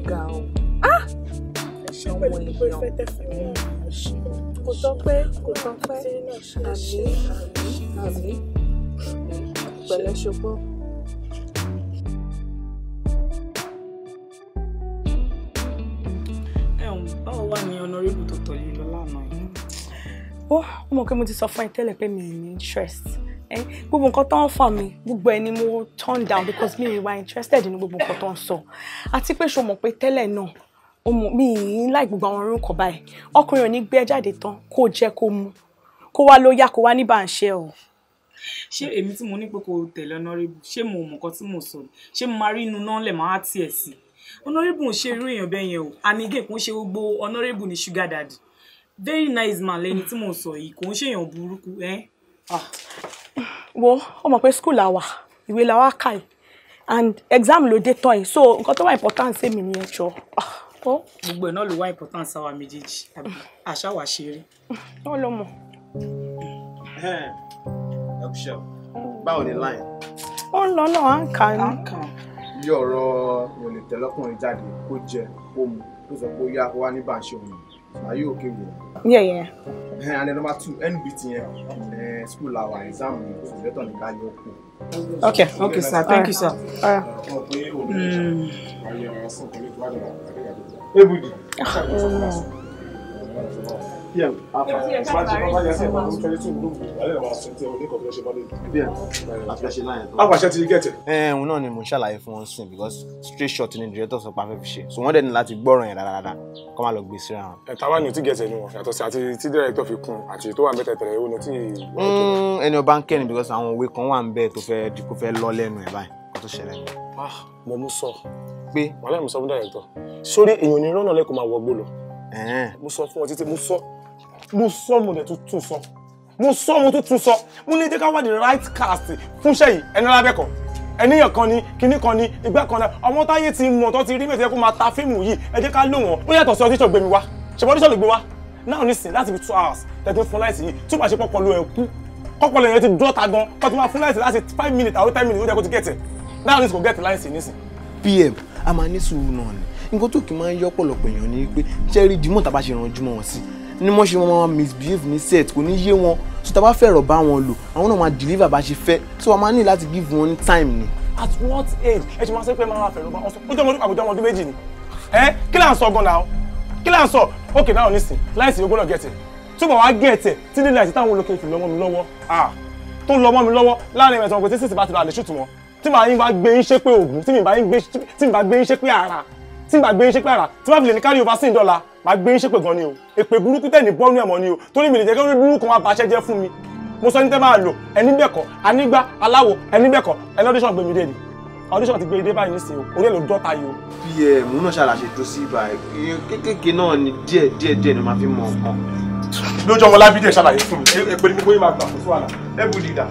Ga o, ah, àwọn èèyàn, kò tọ́pẹ́, kò tọ́pẹ́. Àmín, àmín, àmín. Pẹ̀lẹ́, ṣùgbọ́n. Báwo wà ní honourable tó tọ̀lé lọ lánàá yìí? Ó mọ̀ pé mo ti sọ fún ẹ tẹ́lẹ̀ pé mi ò ní interest. Gbogbo nǹkan tó ń fà mí, gbogbo ẹ ni mo turn down because mi ì wá interested nínú gbogbo nǹkan tó ń sọ. Àti pé ṣo mọ̀ pé tẹ́lẹ̀ náà ó mọ̀ mi ì láì gbogbo àwọn orúkọ báyìí. Ọkùnrin ò ní gbé ẹ jáde tán kó jẹ́ kó mu kó wá ló yá kó wá ní bá ń ṣe o. Ṣé èmi tí mo ní pé kò tẹ̀lé honourable, ṣé mo mọ̀ nǹkan tí mo sọ? Ṣé mo máa rí inú náà lẹ̀ máa tiẹ̀ sí? Honourable ń ṣe irú èèyàn bẹ́ẹ̀ yẹn o. And again, kò ń ṣe gbogbo honourable ní sugar daddy. Very nice man lẹni tí mo sọ yìí, kò ń ṣèyàn burúkú ẹ́. Wo, ó mọ̀ pé school la wà, ìwé la wá kà yìí and exam ló dé tán yìí, so nǹkan tó wà important sí mi nìyẹn jọ. Gbogbo ẹ̀ náà ló wá important sáwa méjèèjì, àbí àṣà wà ṣeré. Wọ́n ló mọ̀. Ẹ kú ṣe o. Báwo ni line? Ó ń lọ náà, à ń kà ní. Bí ọ̀rọ̀ mi ò lè tẹ̀lé ọkùnrin jáde kó jẹ kó mu tó sọ pé ó yá kó wá ní bá ń ṣe òun. Are you okay with that? Yeah. And then number two, NBT yẹn, school our exam ni, so better ní ká yọ kù. Okay, sir. Thank you, sir. Mm. Ebudi. PM. Àpàṣẹ ti gẹ̀tẹ̀. Ẹ òun náà ni mo ń ṣàlàyé fún wọn sìn because straight shot ni director sọ pé a fẹ́ fi ṣe, so wọ́n dẹ̀ ní láti gbọ́ràn yẹn dáadáa kọ́ máa lọ gbé síra wọn. Ẹ̀ta wá ní o tí gẹ̀tẹ̀ ni wọn yàtọ̀ sí àti tí director fi kún àti tó wà ń bẹ̀tẹ̀ tẹ̀lé, ó ní tí. Ẹni ọba ń kẹ́ni because àwọn òwe kan wà ń bẹ́ẹ̀ tó fẹ́ di kó fẹ́ lọ lẹ́nu ẹ̀ báyìí kó tó ṣẹlẹ̀ ni. Ah, mo mú sọ. Pé wàhálà, mo sọ fún director. Sórí èèyàn ní rọ́nà lẹ́kọ̀ọ́ máa wọgbó lọ. Mo sọ fún ọ títí, mo sọ, mo sọ, mo dẹ̀ tún tún sọ, mo sọ, mo tún tún sọ. Mo ní jẹ́ ká wá the right cast fúnṣẹ́ yìí. Ẹni lábẹ́kọ̀ ẹníyàn kan ní kinní kan ní ìgbà kan náà, àwọn táyé ti mọ̀ tó ti rí mẹ́tẹ̀ẹ́ kó máa ta fíìmù yìí, ẹ jẹ́ ká lò wọ́n. Ó yàtọ̀ sí ọdíṣọ̀ gbé mi wá, ṣùgbọ́n ọdíṣọ̀ ló gbé wá náà nísìn láti fi 2 hours tẹ̀tí fún láìsí yìí. Tí ó bá ṣe pọ́pọ́ ẹ̀ kú kọ́pọ̀ yẹn ti dọ́ta gan kó tó máa fún láìsí láti 5 minutes àwọn 10 minutes, ó jẹ́ kó ti get ẹ̀ náà nísìn, kò get láìsí nísìn. PM, a máa ní sùúrù náà ni. Nǹkan tó kì í máa ń yọ pọ̀lọpọ̀ èèyàn ni pé ṣẹ́rí dìímọ̀ tá a bá ṣe rànjú mọ́ wọn sí ni wọ́n ṣe máa misbehave ní set, kò ní yé wọn. So tá a bá fẹ̀rọ̀ bá wọn lò, àwọn náà máa deliver bá ṣe fẹ́, so a máa ní láti give wọn ní time ni. At what age ẹ ṣe máa ṣe pé máa fẹ̀rọ̀ bá wọn sọ? Ó jẹ́ ọmọdún àbújá ọmọdún 2 ni ẹ. Kí là ń sọ gan náà? Kí là ń sọ? Ok, náà nísìn láìsí ogún náà get ẹ̀ tó bá wá get ẹ̀ tí nílẹ̀ àti táwọn olókè fi lọ́mọ mi lọ́wọ́, ah, tó lọ́mọ mi lọ́wọ́ láàrin ẹ̀mẹ̀tàn pé tí sísì bá ti lọ àlè ṣùtù wọn tí màá yín bá gbé yín ṣépè ògùn, tí mi bá yín gbé, tí mi bá gbé yín ṣépè ara, tí mi bá gbé yín ṣépè ara, tí bá fi lè ní carry over sí ìdọ́là, máa gbé yín ṣépè gan ni o. Èpè burúkú tẹ̀ ní bọ́nú ẹ̀mọ́ ni o, torí mi lè jẹ́ kí orí burúkú kan wá baṣẹ́ jẹ́ fún mi. Mo sọ ní tẹ́ máa lò ẹni bẹ́ẹ̀ kọ́, anígbá aláwo ẹni bẹ́ẹ̀ kọ́, ẹni audition gbé mi dé ni. Audition ti gbé dé báyìí nísìnyí o, orí ẹ̀ ló dọ́ta yìí o. PM náà ṣàlàṣe tó sí ibà kéékèèké náà ni díẹ̀ díẹ̀ díẹ̀ ni màá fi mọ nǹkan. Lójú ọmọ Lábídé ṣàlàyé fún mi, èpè ní gbogbo yín máa gbà fún wàhálà. Ẹ bù dìdà.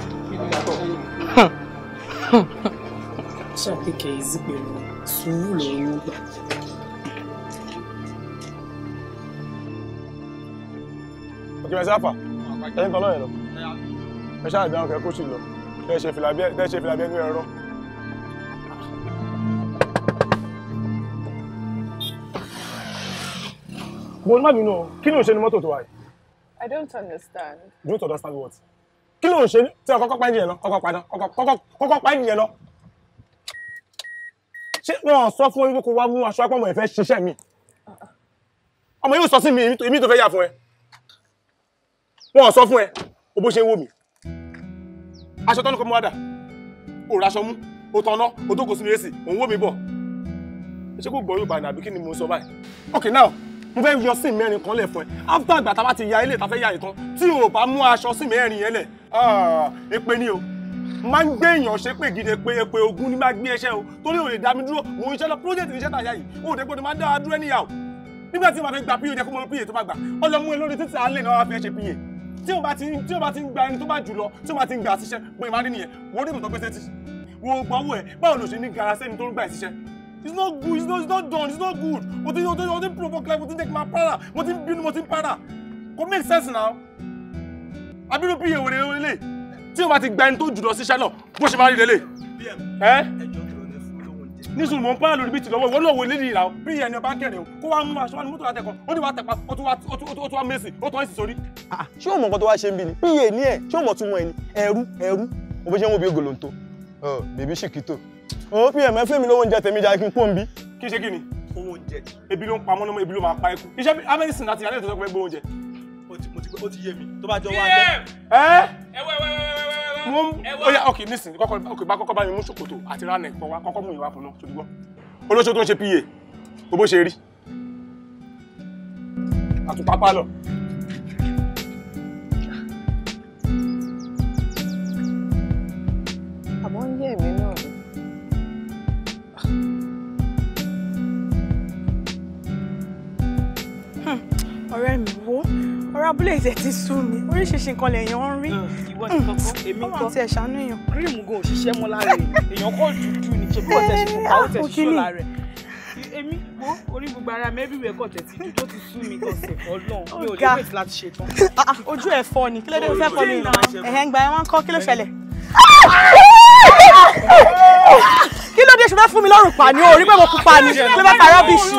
Ṣàpèkè ìzí pẹ̀lú sùúrù lọ́wọ́ gbà. Òkè mẹ́sì àfà, ẹ̀yin kan lọ́yẹ̀ lọ. Ẹ ṣáà dáhùn kẹ́ kó sì lọ. Tẹ́ ṣe fìlà bí ẹni ẹ̀rọ. Mo má bínú o, kí ló ń ṣe ní mọ́tò tó wà yìí? I don't understand. Don't understand what? Kí ló ń ṣe tí ọ kọ́kọ́ pa ẹ̀yìn yẹn lọ? Kọ́kọ́ pa náà, kọ́kọ́ pa ẹ̀yìn yẹn lọ. Ṣé wọ́n sọ fún wípé kó wá mú aṣọ apọ́mọ ẹ̀ fẹ́ ṣiṣẹ́ mi? Ọmọ yóò sọ sí mi, èmi tó fẹ́ yà fún ẹ. Wọ́n sọ fún ẹ, o bó ṣe ń wò mí. Aṣọ tọ́nu kọ́ mú wá dà, o raṣọ mú, o tọ́nà, o tó kò sínú èsì, òun wò mí bọ̀. Ṣé kò gbọ́ Yorùbá ni àbí kí ni mo sọ báyìí? Okay now, mo fẹ́ yọ sí mẹ́rin kan lẹ̀ fún ẹ. After ìgbà tá a bá ti ya ilé tá a fẹ́ ya ìtàn, tí o bá mú aṣọ sí mẹ́rin yẹn lẹ̀, èpè ni o. Máa ń gbé èèyàn ṣe pé gidi pé èpè ogun ni máa gbé ẹṣẹ́ o. Torí o lè dá mi dúró, mò ń ṣe lọ project iṣẹ́ tàyà yìí, o ò dé gbọ́dọ̀ máa dá wa dúró níyà o. Nígbà tí o bá fẹ́ gba PA jẹ́ kó mọ PA tó bá gbà, ọlọ́mú ẹ lórí títí alẹ́ náà wá fi ẹ ṣe PA. Tí o bá ti ń gba ẹni tó bá jù lọ, tí o bá ti ń gba ṣiṣẹ́, bóyá máa rí nìyẹn, wọ́n rí ìmọ̀tọ́ pé sétí. Wo gbọ́wọ́ ẹ̀, báwo lo ṣe ní gara sẹ́ni tó ń gbà ẹ̀ ṣiṣẹ́? It's not good, it's not done, it's not good. Mo ti provoke life, mo ti ń jẹ́ kí n máa para, mo ti ń bínú, mo ti ń para. Kò make sense now. Abirú PA wèrè lélẹ̀. Tí o bá ti gba ẹni tó jù lọ síṣẹ́ náà, bó ṣe máa rí lélẹ̀. Ẹ́ nísìnyí mò ń pààlà lórí bíìtì lọ́wọ́, ìwọ náà wo lédi ìlà bí ẹni ọba ń kẹrẹ̀ o, kó wá mú aṣọ wa ní mọ́tò látẹ̀kọ́, ó ní wàá tẹ̀pa, ó tún wá mẹ́sì, ó tún ẹ̀sì sórí. Ṣé o mọ̀ nǹkan tó wá ṣe ń bí ni? PA ní ẹ̀, ṣé o mọ̀ tún mọ̀ ẹ ni? Ẹrú, ẹrú, o bó ṣe ń wo bí ogolonto, bèbí ṣìkìtò. Òun PM ẹ fún mi lówó oúnjẹ tèmi jà kí n kó ń bí. Kí ṣe kí ni? Owó oúnjẹ. Ebi ló ń pa mọ́nàmọ́, ebi ló máa pa ikú. Iṣẹ́ amẹ́sìn láti alẹ́ tó sọ pé gbó oúnjẹ. Ó ti yé mi, tó bá jọ wá lẹ́. Ẹ́ mo ń oya ok nísìnyí kọ́kọ́ ok bá kọ́kọ́ bá mi mú ṣòkòtò àti ránà ẹ̀kọ́ wa kọ́kọ́ mú ìwà fún náà ṣòdúgbọ́. Olóṣó tó ń ṣe PA, o bó ṣe rí. Àtùpápá lọ. Àmọ́ ń yé èmi náà ni. Ọ̀rẹ́ mi wo ọ̀rọ̀ abúlé ìtẹ̀ ti sú mi, oríṣiríṣi nǹkan lèèyàn ń rí. Ìwọ nìkan kọ́, èmi kọ́. Ọmọ àti ẹ̀ṣánú èèyàn. Kírìmù gan ò ṣiṣẹ́ mọ́ lára èèyàn kọ́ dúdú ni ṣe bí wọ́n tẹ̀ ṣe pupa ó tẹ̀ ṣiṣọ́ lára ẹ̀. Èmi wo orí gbogbo ara mi everywhere kọ̀ tẹ̀ ti dúdú ó ti sú mi gan sẹ̀ Ọlọ́run mi ò lè wait láti ṣe tán. Ojú ẹ̀ fọ́ ni, kí ló dé tó fẹ́ kọ́ mi? Ẹ̀hẹ́ ń gba ẹ̀ wọ́n kọ́, kí ló ṣẹlẹ̀? Kí ló dé ṣe fẹ́ fún mi lọ́rùn pa ni o rí pé mo pupa ni kí ló fẹ́ pa rọ́bìṣì.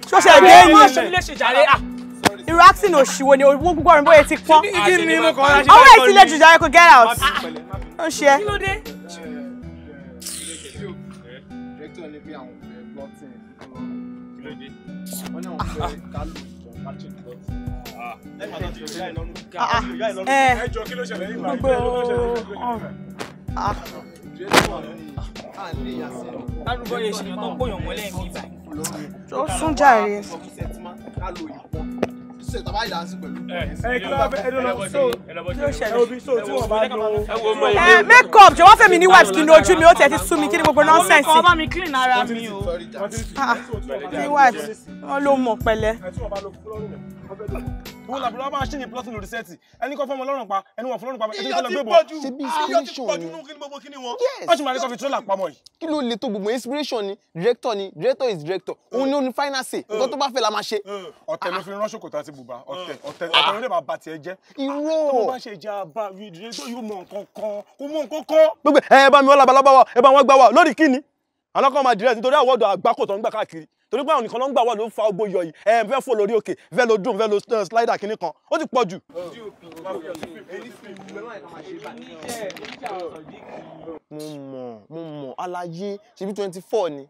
Ṣó ṣe gé ni irú acting òṣìwò ni owó gbogbo ọ̀run bóyá ti pọ́n. Ọwọ́ ẹ̀ ti lè jù jàre kó get out. Ó ṣe é. Lárúbọ yẹn ṣèyàn tó ń bóyàn mọ́lẹ̀ ń bí báyìí. Ó sún jàre. Make up jọ̀wọ́ fẹ́mi ní wipes kí n ojú mi ó tẹ̀ ti sú mi kí ni gbogbo nonsense. Kọ́ bá mi clean ara mi o. Ní wipes wọ́n ló mọ̀ pẹ̀lẹ́. Wọ́n làbúrò máa ṣe ní plotting lórí sẹ́ẹ̀tì ẹni kọ́ fọ́mọ lọ́rùn pa ẹni wọ́n fọlọ́run pa ẹni kọ́ lọ gbé bọ̀. Ṣe bí inspiration ni. Wọ́n sì máa ní kọ́ fi trailer pamọ́ yìí. Kí ló le tó gbogbo inspiration ni director ni director is director òun ni ó ní final say nǹkan tó bá fẹ́ la máa ṣe. Ọ̀tẹ̀ ló fi rán ṣòkòtò àti bùbá ọ̀tẹ̀ ọ̀tẹ̀ ọ̀tẹ̀ ló lè máa ba tiẹ̀ jẹ́. Irọ́. Tó bá ṣe jẹ́ àbá rí director yóò mọ nǹkan kan kó mọ nǹkan kan. Gbogbo ẹ bá mi wọ́n labalábá wa ẹ bá wọn gbá wa lórí kíni àwọn kan máa direct nítorí àwọn ọ̀dọ́ àgbákò tó ń gbà káàkiri torí pé àwọn nìkan ló ń gbà wà ló ń fa ogbó yọ yìí ẹ fẹ́ fò lórí òkè fẹ́ lo dùn fẹ́ lo slider kìíní kan ó ti pọ̀ jù. Mo mọ̀ aláyé ṣebí 24 ni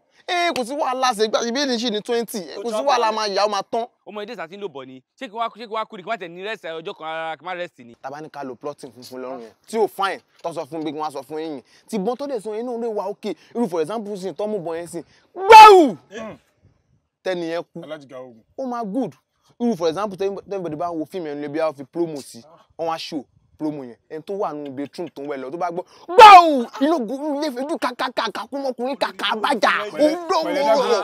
kò sí wàhálà ṣe gbà ṣebí èyí ṣì ní 20 kò sí wàhálà máa yà ó máa tán. Ọmọ ilé ìsàtí ń lò bọ̀ ni ṣé kí wá kú ni kí wọ́n tẹ̀ ní rẹ́sì ọjọ́ kan rárá kí wọ́n rẹ́sì ni. Tàbá ní ká lo plotting funfun lọ́rùn yẹn tí ò fine tó sọ fún mi kí wọ́n sọ fún yín tí bọ́n tó dẹ̀ sọ yẹn náà lè wà òkè irú for example sin tọ́mú bọ̀ yẹn sìn gbáù tẹ́ni yẹn kú ó máa good irú for example tẹ́nibọ̀dì bá ń wo fíìmù ẹnu lè bí a fi promo sí Wọ́n wá show promo yẹn, ẹni tó wà nínú bedroom tó ń wẹ̀ lọ tó bá gbọ́ gbáù inú ilé ìfẹ́jú kàkàkàkà kúmọkùnrin kàkà àbájá òǹdóńgòrò.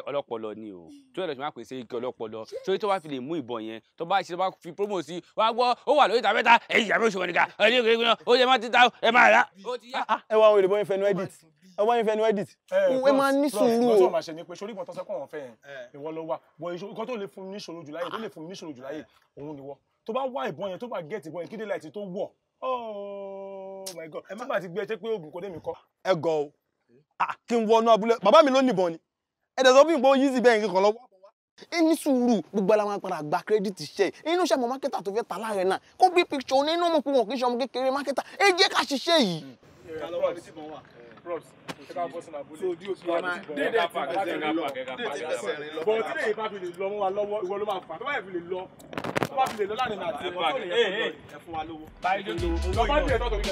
Ọlọ́pọlọ ni o tó yẹ lọ sí máa pèsè ike ọlọ́pọlọ sórí tó bá fi lè mú ìbọn yẹn tó bá ṣe tó bá fi promo sí wàá gbọ́ ó wà lórí ìta mẹ́ta ẹ̀yìn ìyàwó ìṣòwò nìkan ẹ̀yìn ìṣòwò nìkan ó yẹ má ti ta ẹ máa rà. Ẹ wá àwọn èrè bọ́ yín fẹnu edit ẹ wá yín fẹnu edit ẹ máa ní sùúrù o. Nǹkan tó máa ṣe ni pé sórí ìbọn tó sọ pé wọ́n fẹ́ yẹn ìwọ ló wà bọ̀ nǹkan tó lè fún mi ní ìṣòro jù láyé tó lè fún mi ní ìṣòro jù láyé òun ni wọ́ tó bá wá ìbọn yẹn tó bá gẹ̀ẹ́tì ìbọn yẹn kí daylight tó wọ̀ oh my god tí bá ti gbé ẹṣẹ́ pé oògùn kò dé mi kọ́. Ẹ gọ o, kí n wọnú abúlé bàbá mi ló níbọn ni ẹ dẹ̀ sọ fún ìbọn yìí sí bẹ́ẹ̀ kíkan lọ́wọ́. Ẹ ní sùúrù gbogbo ara máa padà gba kírẹ́dìtì ṣe inú iṣẹ́ mọ̀ mákẹ́tà tó fẹ́ ta láàrẹ̀ náà kó bí picture ní inú mọ̀ pé wọn kì í ṣe ọmọ kékeré mákẹ́tà ẹ jẹ́ ká ṣiṣẹ́ yìí. Bọ̀ tí lè bá fi lè lọ mọ́ wa lọ́wọ́ ìwọ ló máa fà tó bá yẹ fi lè lọ tó bá fi lè lọ láàrin àti ẹ̀wọ̀n tó lè yẹ kó lọ ẹ fún wa lówó. Lọ bá tiẹ̀ tọ́tọ̀ kí.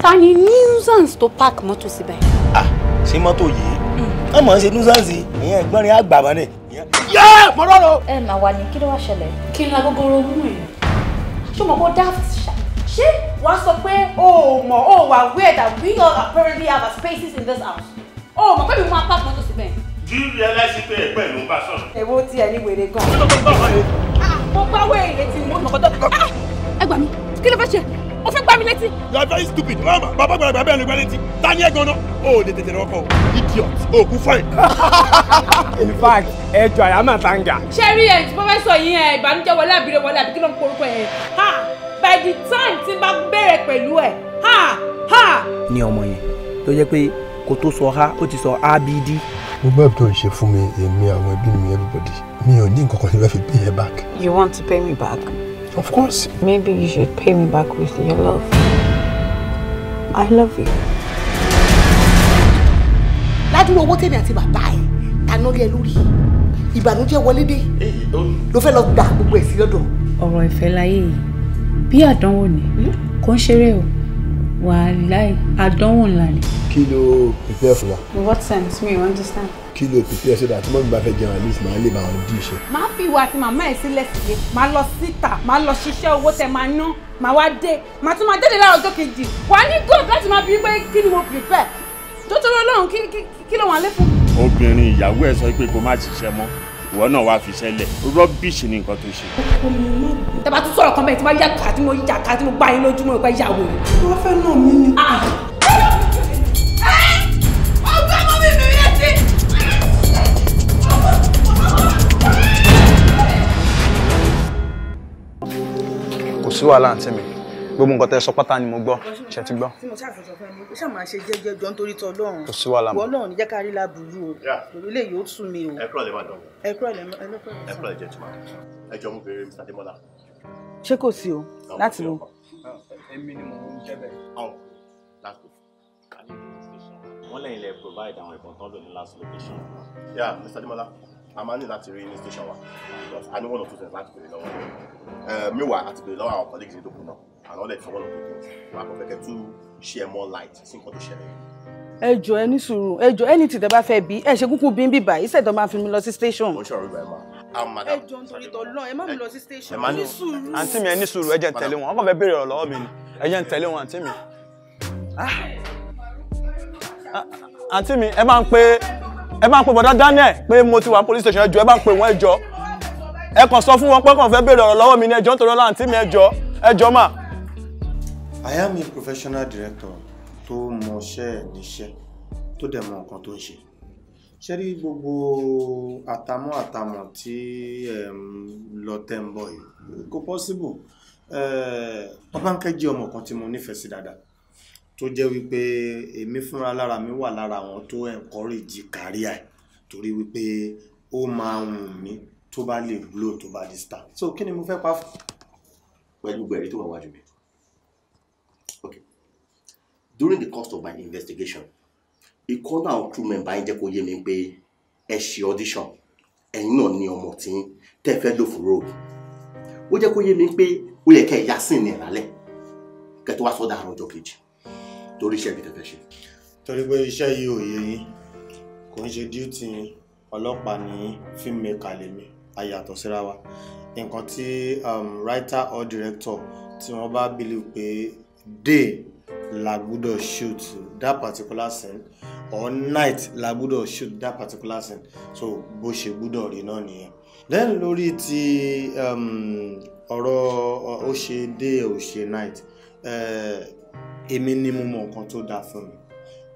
Ta ni nuisance tó park mọ́tò síbẹ̀? Ṣé mọ́tò yìí wọ́n mọ̀ ń ṣe nuisance ìyẹn ẹ̀gbọ́n rẹ̀ àgbà mọ́ ni. Yẹ́ mo rọrùn. Ẹ mà wá ní kí ló wá ṣẹlẹ̀? Kí n la gogoro mú ẹ. Ṣé o mọ̀ kó daft ṣá? Ṣé wàá sọ pé o ò mọ̀ o wà aware that we all apparently have our spaces in this house? O ò mọ̀ pé mi máa park mọ́tò síbẹ̀. Do you realize pé ẹ̀gbọ́n ẹ̀ ló ń bá sọ̀rọ̀? Èwo tí ẹ ní wèrè gan. Mo gbá wèrè létí mo mọ̀ kó tó. Ẹ gbà mí, kí ló fẹ́ ṣe? O fẹ́ gbá mi létí. You are very stupid. Bàbá gbàgbà bẹ́ẹ̀ ló gbá létí. Ta ni ẹ gan-an? O ò lè tètè lọ́kọ̀ o. Idiot. O kú fine. In fact, ẹ jọ àyàmà tanga. Ṣé rí ẹ̀ tí mo fẹ́ sọ yín ẹ̀ ìbànújẹ́ wọlé àbílẹ̀ wọlé àbí kí ló ń porúkọ ẹ̀? Ha! By the time tí n bá bẹ̀rẹ̀ pẹ̀lú ẹ̀, ha! Ha! Ní ọmọ yẹn tó jẹ́ pé kò tó sọ ha ó ti sọ abd. Gbogbo ẹ̀bùn tó ń ṣe fún mi, èmi àwọn ẹbí mi, everybody, mi ò ní nǹkan kan tí wọ́n fi pay ẹ back. You want to pay me back? Of course. Maybe you should pay me back with your love. I love you. Ládùúgbò owó tèmi àti bàbá ẹ̀ taná lé ẹ lórí ìbànújẹ́ wọlé dé ló fẹ́ lọ gbà gbogbo ẹ̀ sí lọ́dọ̀. Ọ̀rọ̀ ìfẹ́ láyé yìí bí àdánwò ni kò ń ṣeré o, wàláì àdánwò ńlá ni. Kí ló prepare fún wa? In what sense? Me, you understand? Kí ló prepare so that mọ́mí bá fẹ́ jẹun at least màá lè bá wọn dí iṣẹ́. Màá fi ìwà àti màmá ẹ̀ sílẹ̀ sílé, màá lọ síta, màá lọ ṣiṣẹ́ owó tẹ máa ná, màá wá dé, màá tún máa jáde láàárọ̀ ọjọ́ kejì. Wà á ní God láti máa bí pé kí ni mo prepare. Tó torí Ọlọ́run kí ló wà lé fún. Obìnrin ìyàwó ẹ̀ sọ pé kó má ṣiṣẹ́ mọ́, ìwọ náà wàá fi ṣẹlẹ̀, rọ́bìṣì ni nǹkan tó ṣe. Tẹ́ bá tún sọ̀rọ̀ kan bẹ́ẹ̀ tí wọ́n yà ká tí mo yà ká tí mo gbá yín lójúmọ́ ìpẹ́ ìyàwó rẹ̀. Wọ́n fẹ́ nà mí ni. Ọgbẹ́ mọ́ mi mi létí. Kò sí wàhálà àǹtí mi, gbogbo nǹkan tẹ́ sọ pátá ni mo gbọ́, ṣe ti gbọ́. Tí mo ṣàfihàn fún ẹni, ó ṣáà máa ṣe jẹ́jẹ́ jọ nítorí tọlọ́run. Kò sí wàhálà mọ́. Ìwọ náà ní jẹ́ ká rí láburú o, torí lè yóò tún mi o. Ẹ kúrò lè má dán. Ẹ kúrò lè má Ẹ kúrò lè jẹ́ tuma. Ẹ jọ mú bèrè Mr. Demola. Ṣé kò sí o? Láti wo? Èmi ni mo ń jẹ́ bẹ́ẹ̀. Wọ́n lẹ́yìn lẹ provide àwọn ìbọn tán lò ní last location. Yeah, Mr. Demola, a máa ní láti rí ní station wa because a ní one or two things láti béèrè lọ́wọ́. Meanwhile, àti béèrè lọ́wọ́ àwọn colleagues ní tó kù náà and all that for one or two things. Wà á kọ́ fẹ́ kẹ́ tún share more light sí nǹkan tó ṣẹlẹ̀ yìí. Ẹ jọ̀ọ́ ẹ ní sùúrù, ẹ jọ̀ọ́ ẹni tí tẹ́ bá fẹ́ bí ẹ ṣe kúkú bí ń bíbà, ìṣẹ̀dọ̀ máa fi mi lọ sí station. Mo ń ṣọ̀rọ̀ ìgbà ẹ̀ máa. Ẹ jọ̀ọ́ nítorí t'Ọlọ́run, ẹ má mú lọ sí station. Ẹ ní sùúrù. Àǹtí mi, ẹ ní sùúrù, ẹ jẹ́ n tẹ̀lé wọn. Wọ́n kàn fẹ́ béèrè ọ̀rọ̀ lọ́wọ́ mi ni. Ẹ jẹ́ n tẹ̀lé wọn, àǹtí mi. Àǹtí mi, ẹ bá ń pe bọ̀dá Daniel pé mo ti wà ní police station. Ẹ jọ̀ọ́, ẹ bá ń pe wọ́n, ẹ jọ̀ọ́. Ẹ kàn sọ fún wọn pé kàn fẹ́ béèrè ọ̀rọ̀ lọ́wọ́ mi ni. Ẹ jọ̀ọ́ nítorí Ọlọ́run, àǹtí mi, ẹ jọ̀ọ́, ẹ jọ̀ọ́ mà. I am a professional director tó mọṣẹ́ ẹ̀ níṣẹ́, tó dẹ̀ mọ nǹkan tó ń ṣe. Ṣé rí gbogbo àtàmọ́ àtàmọ́ tí ẹ̀ ń lọ tẹ́ ń bọ̀ yìí, kò possible. Ọbánkẹ́ jẹ́ ọmọ kan tí mo nífẹ̀ẹ́ sí dáadáa, tó jẹ́ wípé èmi fúnra lára mi wà lára àwọn tó encourage career ẹ̀, torí wípé ó máa ń wù mí tó bá lè blow, tó bá di star. So kí ni mo fẹ́ pa fún? Pẹ̀lú gbẹ̀rí tó wà wájú mi. Okay. During the course of my investigation, ìkan náà àwọn crew member yín jẹ́ kó yé mi pé ẹ ṣe audition, ẹ̀yin náà ní ọmọ tí tẹ́ fẹ́ lò fún role. Ó jẹ́ kó yé mi pé ó yẹ kẹ́ ẹ yá sí ní ìrálẹ̀ kẹ́ tó wá sọ́dọ̀ àárọ̀ ọjọ́ kejì torí iṣẹ́ ibi tẹ́ fẹ́ ṣe. Torí pé iṣẹ́ yìí ò yé yín, kò ń ṣe duty yín, ọlọ́pàá ní filmmaker lèmi, a yàtọ̀ síra wa. Nǹkan tí writer or director tí wọ́n bá believe pé day la gbúdọ̀ shoot that particular scene or night la gbúdọ̀ shoot that particular scene, so bó ṣe gbúdọ̀ rí náà nìyẹn. Then lórí ti ọ̀rọ̀ ó ṣe day ó ṣe night, èmi ni mo mọ nǹkan tó dáa fún mi,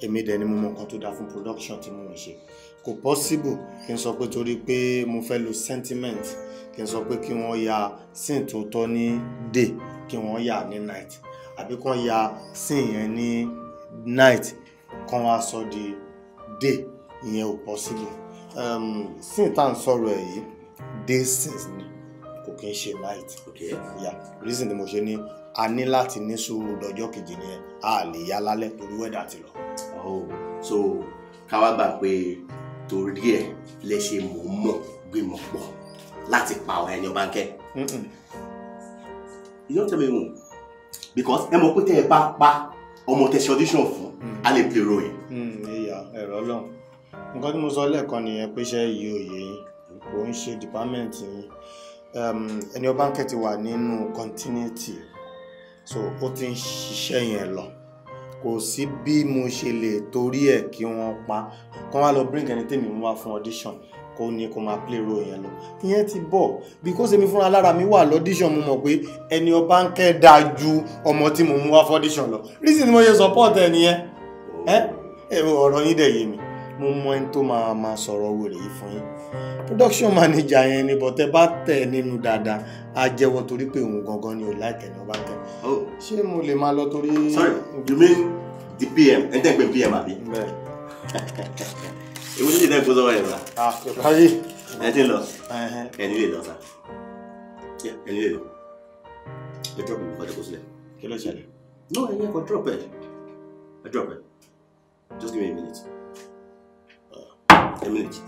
èmi dẹ̀ ni mo mọ nǹkan tó dáa fún production tí mo ń ṣe. Kò possible kí n sọ pé torí pé mo fẹ́ lo sentiment kí n sọ pé kí wọ́n ya scene tó tọ́ ní day kí wọ́n yà ní night, àbí kàn ya scene yẹn ní night kàn wá sọ di day, ìyẹn ò possible. Scene tá à ń sọ̀rọ̀ ẹ̀ yìí, day scene ni, kò kí n ṣe night. Okay. Yeah, reason ni mo ṣe ní a ní láti ní sùúrù dọjọ́ kejì nìyẹn, a lè yá lálẹ́ torí weather ti lọ. Oh, so káwá gbà pé torí ẹ̀ lẹ ṣe mọ̀ọ́mọ̀ gbìmọ̀ pọ̀ láti pa ọ̀rẹ́ ẹni Ọbánkẹ́. You don't tell me who, because ẹ mọ̀ pé tẹ́ ẹ bá pa ọmọ tẹ́ ṣe audition fún, a lè play role yẹn. Ìyá ẹ̀rọ Ọlọ́run, nǹkan tí mo sọ lẹ́ẹ̀kan nìyẹn pé iṣẹ́ yìí ò yé yín, kò ń ṣe department yín. Ẹni Ọbánkẹ́ ti wà nínú continuity, so ó ti ń ṣiṣẹ́ yẹn lọ. Kò sí bí mo ṣe lè torí ẹ̀ kí wọ́n pa kán wá lọ bring ẹni tèmi mú wá fún audition kó ní kó máa play role yẹn lọ. Ìyẹn ti bọ̀ because èmi fúnra lára mi wà l'audition, mo mọ̀ pé ẹni Ọbánkẹ́ dáa ju ọmọ tí mo mú wá fún audition lọ. Reason ni mo ṣe support ẹ nìyẹn. Ẹ ọ̀rọ̀ yín dẹ̀ yé mi, mo mọ ẹni tó máa sọ̀rọ̀ wèrè yìí fún yín. Production manager yẹn ni, but ẹ bá tẹ̀ nínú dáadáa á jẹ́wọ́ torí pé òun gangan ni ò like ẹni Ọbánkẹ́. Ṣé mo lè máa lọ torí. Sorry, you mean the PM, ẹ̀ ń tẹ́ ń pè PM àbí? Bẹ́ẹ̀. Èwo ní ìdá ìgbésọ̀rọ̀ ẹ̀ rà? Ẹ ti ń lọ. Ẹni lè lọ sá. Ẹni lè lọ. Ẹ drop mi kọjá kó sílẹ̀. Kí ló ṣẹlẹ̀? No, ẹni ẹ kò drop ẹ. Ẹ drop ẹ. Just give me a minute. A minute.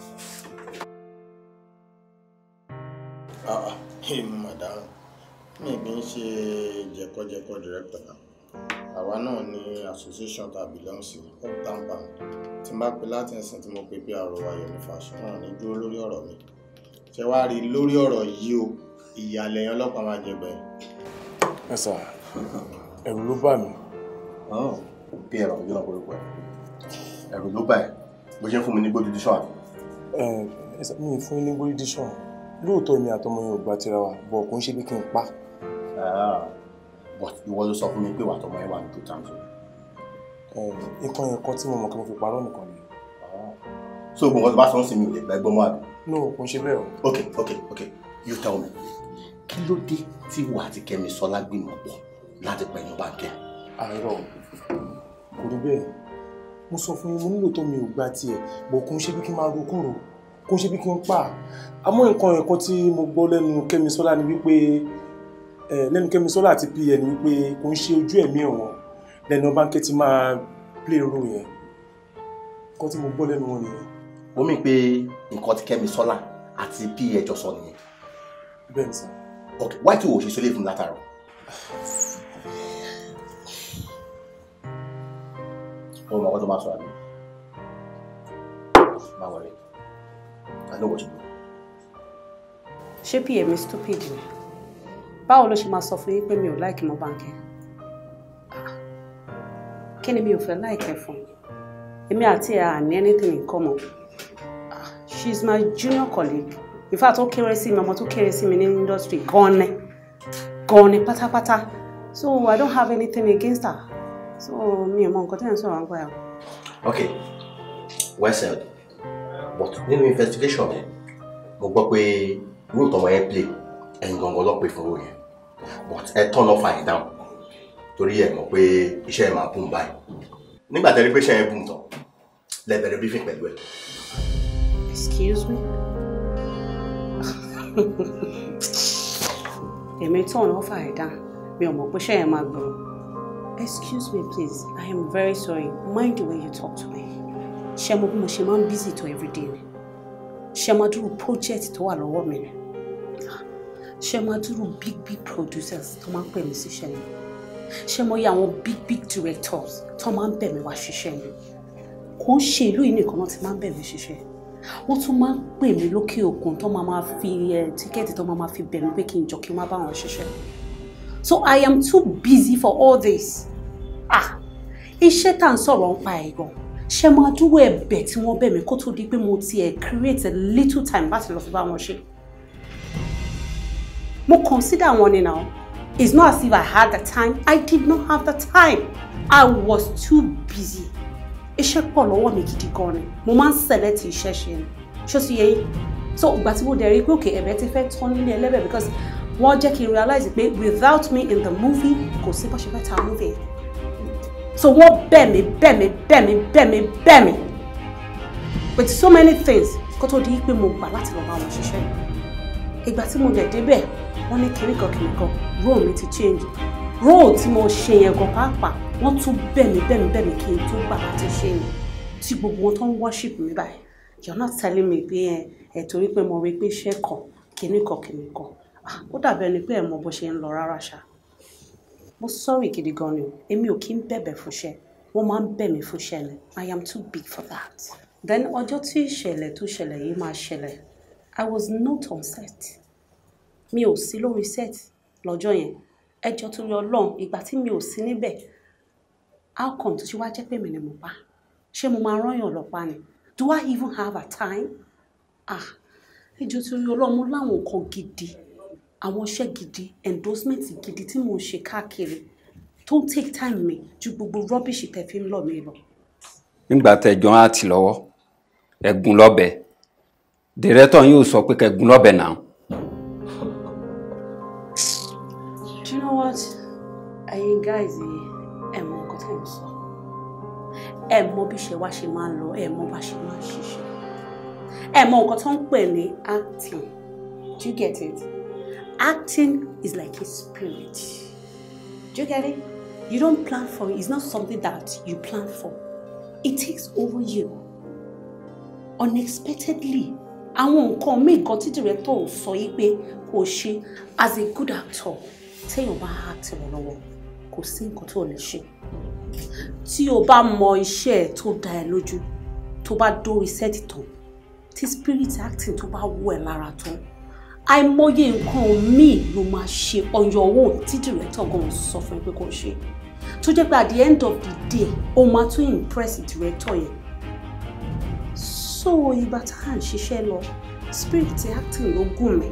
Madam, mi kì í ṣe jẹ̀kọ́jẹ̀kọ́ director náà. Àwa náà ní association tá a belong sí, uptown band. Tí n bá pe láti ẹ̀sìn tí mo pe PR wa Yomi Fash, wọn ò ní dúró lórí ọ̀rọ̀ mi. Ṣé wàá rí lórí ọ̀rọ̀ yìí o, ìyàlẹ̀ yẹn ọlọ́pàá máa jẹ gbẹ̀yìn. Ẹ sà, ẹ̀rù ló bà mí. PR ọ̀gbìn náà korúkọ ẹ̀. Ẹ̀rù ló bà ẹ́, bó ṣe ń fún mi ní gbódúdú ṣọ́ àbí? Ẹ sà, mi ì fún yín ní gbódúdú ṣọ́. Lóòótọ́ èmi àtọmọ yẹn ò gbà tira wa, bọ̀ kò ń ṣe bí kí n pa. But ìwọ ló sọ fún mi pé wà tọmọ ẹ wà ní two times. Nǹkan yẹn kan tí mo mọ̀ kí mo fi parọ́ nìkan ni. So gbogbo nǹkan tó bá sọ ń sin mi ò lè gba ẹgbọ́n mọ́ àbí? No, kò ń ṣe bẹ́ẹ̀ o. Okay, you tell me. Kí ló dé tí wà àti Kẹ́misọ́lá gbìmọ̀ pọ̀ láti pa ẹni Ọbánkẹ́? Àìrọ̀, kò rí bẹ́ẹ̀. Mo sọ fún yín, mo nílò tó mi ò gba tiẹ̀, bọ̀ kò ń ṣe bí kí n máa ro kúrò, kò ń ṣe bí kí n pa. Àmọ́ nǹkan ẹ̀kọ́ tí mo gbọ́ lẹ́nu Kẹ́misọ́lá ni wípé lẹ́nu Kẹ́misọ́lá àti PA ni wípé kò ń ṣe ojú ẹ̀mí ẹ̀wọ̀n lẹ́nu Ọbánkẹ́ ti máa play role yẹn. Nǹkan tí mo gbọ́ lẹ́nu wọn nìyẹn. Ó mì pé nǹkan tí Kẹ́misọ́lá àti PA jọ sọ nìyẹn. Bẹ́ẹ̀ ni sà. Ok, why tí o ṣe sọlé fún mi látàárọ̀? Ó mọ ọkọ tó máa sọ àbí? Má wọlé. I know what to do. Ṣé PM stupid ni? Báwo ló ṣe máa sọ fún yín pé mi ò like Mọ́bánkẹ́? Kí ni mi ò fẹ́ like ẹ fún? Èmi àti ẹ̀ à ní anything in common. She is my junior colleague. In fact, ó kéré sí mi, ọmọ tó kéré sí mi ní industry gan ni. Gan ni pátápátá. So I don't have anything against her. So mi ò mọ nǹkan tí ẹ̀ ń sọ̀rọ̀ nípa ẹ̀. Okay, well said. But nínú investigation mi, mo gbọ́ pé role tọmọ yẹn play, ẹ̀yin gangan ló pè fún role yẹn. But ẹ turn off and down torí ẹ mọ̀ pé iṣẹ́ ẹ máa boom báyìí. Nígbà tẹ́ rí pé iṣẹ́ yẹn boom tán, lẹ bẹ̀rẹ̀ briefing pẹ̀lú ẹ̀. Excuse me? Èmi turn off and down. Mi ò mọ̀ pé iṣẹ́ yẹn máa gbòòrò. Excuse me please, I am very sorry. Mind the way you talk to me. Ṣé mo bí mo ṣe máa ń busy to everyday ni? Ṣé máa dúró project tó wà lọ́wọ́ mi ni? Ṣé máa dúró big big producers tó máa ń pè mí síṣẹ́ ni? Ṣé mo yẹ àwọn big big directors tó máa ń bẹ̀ mí wá ṣiṣẹ́ ni? Kò ń ṣe ìlú yìí nìkan náà ti máa ń bẹ̀ mí ṣiṣẹ́. Wọ́n tún máa ń pè mí lókè òkun tó máa máa fi tíkẹ́ẹ̀tì tó máa máa fi bẹ̀ mí pé kí n jọ kí n má bá wọn ṣiṣẹ́. So I am too busy for all this. Ah, iṣẹ́ tá à ń sọ̀rọ̀ ń pa ẹ̀ gan. Ṣé máa dúró ẹ̀bẹ̀ tí wọ́n bẹ̀ mí kó tó di pé mo tiẹ̀ create a little time láti lọ fi bá wọn ṣe? Mo consider wọn ni now. It's not as if I had the time. I did not have the time. I was too busy. Iṣẹ́ pọ̀ lọ́wọ́ mi gidi gan ni. Mo máa ń select iṣẹ́ ṣe ni. Ṣó ti yé yín? So ìgbà tí mo dẹ̀ rí pé òkè ẹ̀bẹ̀ ti fẹ́ tán nílé ẹlẹ́bẹ̀ because wọ́n jẹ́ kí n realize pé without me in the movie, kò sí bó ṣe fẹ́ ta movie. So wọ́n bẹ̀ mí bẹ̀ mí bẹ̀ mí bẹ̀ mí bẹ̀ mí with so many things kó tó di pé mo gbà láti lọ bá wọn ṣiṣẹ́. Ìgbà tí mo dẹ̀ débẹ̀, wọ́n ní kìnìkan kìnìkan, role mi ti change. Role tí mo ṣe yẹn gan pàápàá, wọ́n tún bẹ̀ mí bẹ̀ mí bẹ̀ mí kí n tó gbà láti ṣe yẹn. Tí gbogbo wọn tó ń worship mi báyìí, you're not telling me pé ẹ torí pé mo rí pé iṣẹ́ kan kìnìkan kìnìkan. Ó dàbí ẹni pé ẹ mọ bó ṣe ń lọ rárá ṣá. Mo sorry gidi gan ni o, èmi ò kí ń bẹ̀bẹ̀ fúnṣẹ́, wọ́n máa ń bẹ̀ mí fúnṣẹ́ ni. I am too big for that. Then ọjọ́ tí ìṣẹ̀lẹ̀ tó ṣẹlẹ̀ yìí máa ṣẹlẹ̀, I was not on set. Mi ò sí lórí set lọ́jọ́ yẹn. Ẹ jọ̀ọ́ torí Ọlọ́run, ìgbà tí mi ò sí níbẹ̀, how come tó ṣe wá jẹ́ pé mi ni mo pa? Ṣé mo máa rán yàn lọ pa ni? Do I even have a time? Ah, ẹ jọ̀ọ́ torí Ọlọ́run, mo láwọn nǹkan gidi, àwọn iṣẹ́ gidi, endorsement gidi tí mò ń ṣe káàkiri tó ń take time mi ju gbogbo rubbish tẹ́ fi ń lọ̀ mí lọ. Nígbà tẹjọ á ti lọ́wọ́, ẹ gún lọ́bẹ. Director yóò sọ pé kẹ́ gún lọ́bẹ náà. Do you know what? Ẹ̀yin guys yìí, ẹ mọ nǹkan tẹ́ ń sọ. Ẹ mọ bí ṣe wá ṣe máa ń lọ, ẹ mọ bá ṣe máa ń ṣiṣẹ́. Ẹ mọ nǹkan tó ń pè ní acting. Do you get it? Acting is like a spirit. Do you get it? You don't plan for it. It's not something that you plan for. It takes over you. Unexpectedly. Àwọn nǹkan míì gan tí director ò sọ yí pé kò ṣe as a good actor. Téèyàn bá act lọ́wọ́, kò sí nǹkan tó lè ṣe. Tí o bá mọ iṣẹ́ ẹ̀ tó dá ẹ lójú, tó bá dórí set tán, tí spirit acting tó bá wọ̀ ẹ́ lára tán, àìmọye nǹkan míì ló máa ṣe on your own tí director gan sọ fún ẹ pé kò ṣe. Tó jẹ́ pé at the end of the day, o máa tún impress director yẹn. So ìgbà tá à ń ṣiṣẹ́ lọ, spirit acting ló gùn mí.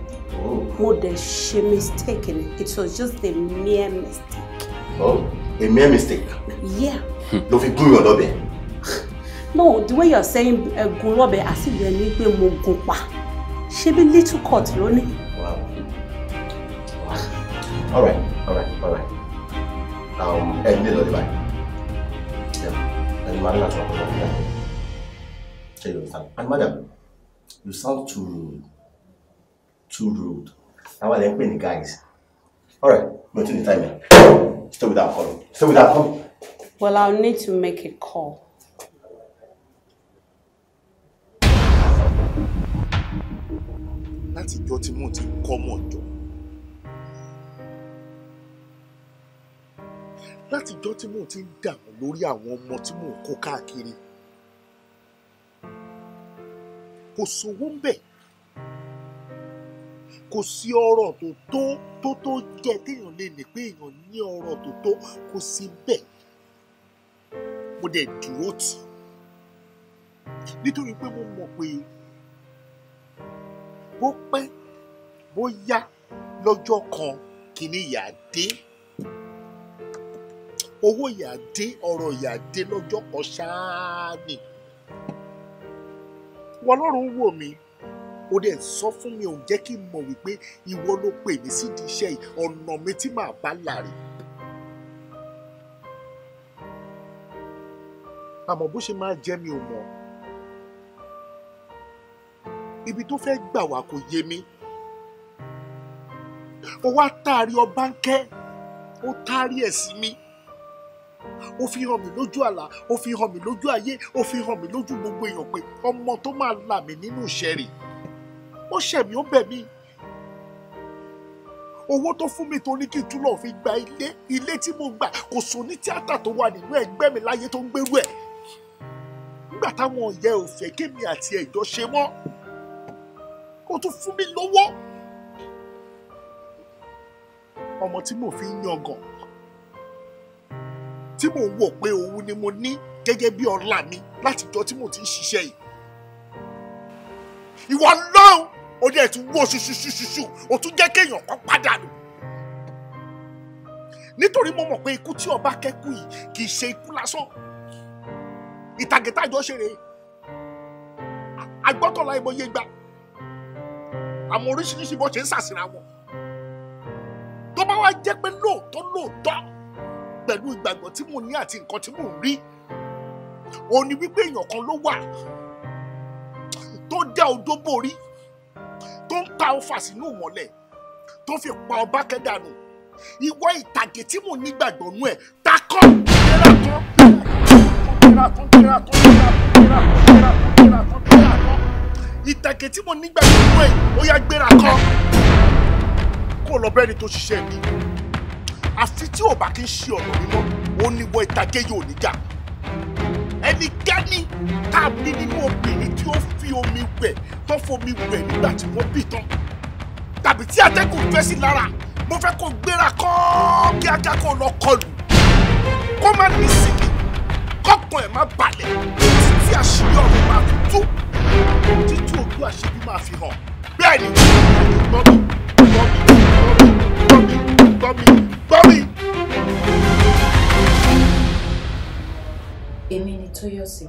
Mo dẹ̀ ṣe mistake ni. It was just a mere mistake. Oh, a mere mistake. Yeah. Ló fi gún yàn lọ́bẹ̀. No, the way you're saying gun lọ́bẹ̀, as if ẹni pé mo gun pa. Ṣebí little cut ló ní. Wow. Wow. All right, all right, all right. Ẹ ní lọ dé báyìí. Ẹni máa ní láti wà pẹ̀lú ọ̀gá. Ṣé you understand? And madam, you sound too rude. Too rude. Àwọn ẹ̀ ń pè ní guys. All right, mo tún ní time yẹn. Stay with that call. Stay with that call. Well, I'll need to make a call. Láti ìjọ tí mo ti kọ́ ọmọ ọ̀jọ́, láti ìjọ tí mo ti ń dààmú lórí àwọn ọmọ tí mò ń kó káàkiri, kò sówó ń bẹ̀. Kò sí ọrọ̀ tó tó jẹ́ téèyàn lè ní pé èèyàn ní ọrọ̀ tó tó, kò sí bẹ́ẹ̀. Mo dẹ̀ dúró tì nítorí pé mo mọ̀ pé bó pẹ́ bó yá lọ́jọ́ kan kìíní yà dé, owó yà dé, ọrọ̀ yà dé lọ́jọ́ kan ṣáá ni. Wọ́n lọ́rùn wò mí, ó dẹ̀ sọ fún mi, ò jẹ́ kí n mọ̀ wípé ìwọ ló pè mí sídìí iṣẹ́ yìí, ọ̀nà mi tí màá bá láre. Àmọ́ bó ṣe máa jẹ́ mi ò mọ̀. Ibi tó fẹ́ gbà wá kò yé mi. Ó wá taari Ọbánkẹ́, ó taari ẹ̀ sí mi. Ó fi hàn mí lójú àlá, ó fi hàn mí lójú ayé, ó fi hàn mí lójú gbogbo èèyàn pé ọmọ tó máa là mí nínú ìṣẹ́ rè. Ó ṣẹ̀ mí, ó bẹ̀ mí. Owó tó fún mi tó ní kí n tún lọ fi gba ilé, ilé tí mo gbà kò sọ ní tíátà tó wà nínú ẹgbẹ́ mi láyé tó ń gbérú ẹ̀. Nígbà táwọn ìyá ò fẹ́ kémi àti ẹ̀jọ́ ṣe mọ́, ó tún fún mi lówó. Ọmọ tí mo fi ń yangàn, tí mo wò pé òun ni mo ní gẹ́gẹ́ bí ọlá mi látijọ́ tí mo ti ń ṣiṣẹ́ yìí. Ìwọ lọ́hùn, ó dẹ̀ tún wó ṣuṣuṣuṣu, ó tún jẹ́ kéèyàn kan pàdánù. Nítorí mo mọ̀ pé ikú tí ọba kẹ́kù yìí kì í ṣe ikú lásán. Ìtàgé tájọ ṣeré, agbọ́tọ̀lá ìmọ̀ye gbà, àmọ́ oríṣiríṣi bó ṣe ń ṣàṣìra wọn. Tó bá wá jẹ́ pé lóòótọ́ lóòótọ́ pẹ̀lú ìgbàgbọ́ tí mo ní àti nǹkan tí mò ń rí, òun ni wípé èèyàn kan ló wà tó dá odó borí, tó ń ta ọfà sínú ìmọ́lẹ̀, tó fi pa Ọbákẹ́ dànù. Ìwọ ìtàgé tí mò ń nígbàgbọ́ nú ẹ̀ takọ́ gbéra tán gbéra tán gbéra tán gbéra tán gbéra tán gbéra tán gbéra tán. Ìtàgé tí mò ń nígbàgbọ́ nú ẹ̀ ó yá gbéra kan kó lọ bẹ́ẹ̀ ni tó ṣiṣẹ́ mi. Àfi tí ò bá kí ń ṣe ọ̀nà mímọ́, ó ní wọ ìtàgé yóò níjà. Ẹnikẹ́ni tá a bí nínú obìnrin tí ó fi omi wẹ̀, tó fomi wẹ̀ nígbà tí wọ́n bí tán, tàbí tí atẹ́gùn fẹ́ sí lára, mo fẹ́ kó gbéra kọ́ kíákíá kó lọ kọlù, kó má ní sìnkì, kọ́kàn ẹ̀ má balẹ̀ títí àṣírí ọ̀run máa fi tú, títí ojú àṣírí máa fi hàn. Bẹ́ẹ̀ ni, gbọ́ mi, gbọ́ mi, gbọ́ mi, gbọ́ mi, gbọ́ mi. Èmi ni Tóyọ̀sí,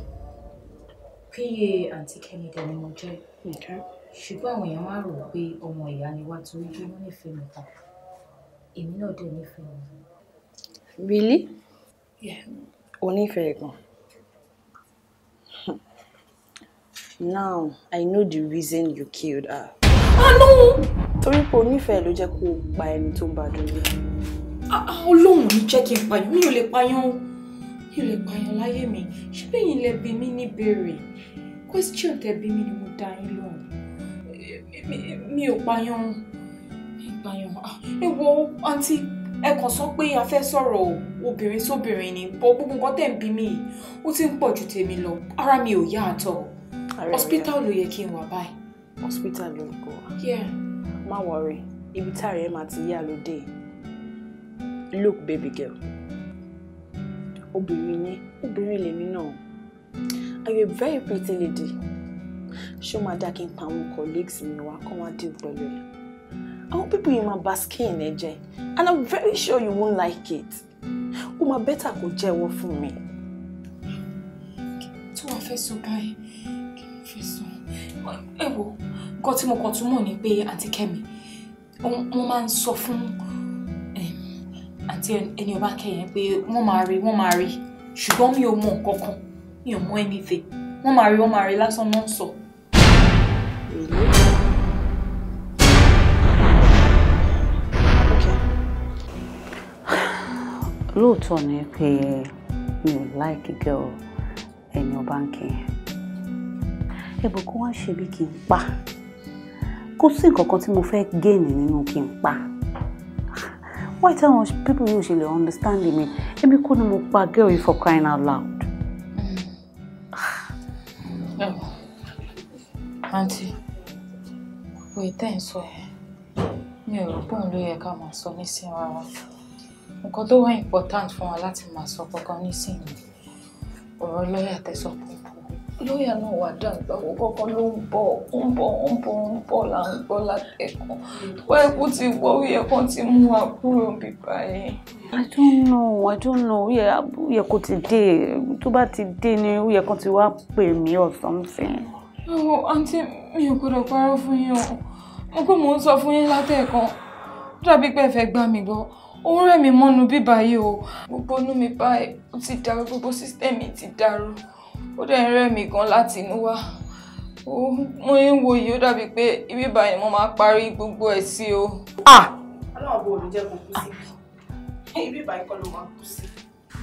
PA àǹtí Kẹ́mi dẹ̀ ni mo jẹ́. Ṣùgbọ́n àwọn èèyàn máa ń rò pé ọmọ ìyá ni wá torí pé wọ́n nífẹ̀ẹ́ mi kan. Èmi náà dẹ̀ nífẹ̀ẹ́ wọn. Really? Yeah. O nífẹ̀ẹ́ gan. Now I know the reason you killed her. Ah no! Torí pé o nífẹ̀ẹ́ ló jẹ́ kó o pa ẹni tó ń bá dúró. Ọlọ́run ní jẹ́ kí n pààyàn, mi ò lè pààyàn. Mi ò lè pààyàn láyé mi. Ṣé bẹ́yìn lẹ bi mí ní béèrè? Question tẹ bí mi ni mo dá yín lóhùn. Mi ò pààyàn. Mi ò pààyàn. Ẹ wo àǹtí, ẹ kàn sọ pé a fẹ́ sọ̀rọ̀ obìnrin sóbìnrin ni, bọ́ gbogbo nǹkan tẹ̀ ń bí mi yìí, ó ti ń pọ̀ ju tèmi lọ. Ara mi ò yá àtọ̀. Hospital ló yẹ kí n wà báyìí. Hospital ló kọ wá. Yeah. Má worry, ibi táàrí ẹ máa ti yá ló dé. Look baby girl. Obìnrin ni, obìnrin lèmi náà. And you're a very pretty lady. Ṣé ó máa dá kí n pa àwọn colleagues mi wá kán wá deal pẹ̀lú ẹ̀? Àwọn people yìí máa bà skin ẹ jẹ́ and I'm very sure you won't like it. Ó máa better kó jẹ́wọ́ fún mi. Tí wàá fẹ́ sọ báyìí, kí ló fẹ́ sọ? Ẹ wo, nǹkan tí mo kàn tún mọ̀ ni pé àǹtí Kẹ́mi, wọ́n máa ń sọ fún àǹtí ẹni ọba kẹyìn pé wọ́n máa rí, wọ́n máa rí. Ṣùgbọ́n mi ò mọ̀ nǹkan kan, mi ò mọ̀ anything. Wọ́n máa rí lásán náà ń sọ. Lóòótọ́ ni pé mi ò like girl ẹni ọba ń kẹ́ ẹ̀bùn kó wá ṣe bí kí n pa. Kò sí nǹkan kan tí mo fẹ́ gain nínú kí n pa. Why táwọn people yóò ṣe lè understand mi? Èmi kọ́ ni mo pa girl yìí for crying out loud. Àǹtí, gbogbo ìtẹ́ ń sọ ẹ̀ Mi ò rò pé òun ló yẹ ká máa sọ nísìnyí rárá. Nǹkan tó wà important fún wa láti máa sọ gangan nísìnyí, ọ̀rọ̀ lọ́ọ̀yà tẹ̀sán pọ̀pọ̀. Lọ́ọ̀yà náà wà dàgbà, ó kọ́kọ́ ló ń bọ̀, ó ń bọ̀, ó ń bọ̀, ó ń bọ̀ là ń gbọ́ látẹ̀kọ̀. Wọ́n ẹ̀kú ti gbọ́, ó yẹ kán ti mú wa kúrò níbí báyìí. I don't know. Ó yẹ kó ti dé. Tó bá ti dé ni ó yẹ kó ti wá pè mí or something. Ẹ wo, àǹtí, mi ò gbọ́dọ̀ parọ́ fún yín o. Mo pé mò ń sọ fún yín látẹ̀kọ̀. Ó dàbí pé ẹ fẹ́ gbá mi gbọ́. Ó ń rẹ̀ mí mọ́nu bíbá yìí o. Gbogbo inú mi báyìí, ó ti dàrú, gbogbo system mi ti dàrú. Ó dẹ̀ ń rẹ̀ mí gan láti inú wá. Mo ń wo yìí, ó dàbí pé ibi báyìí ni mo máa parí gbogbo ẹ̀ sí o. Ọlọ́run bò ní jẹ́ kó kú sí. Ibi báyìí kọ́ ló máa kú sí.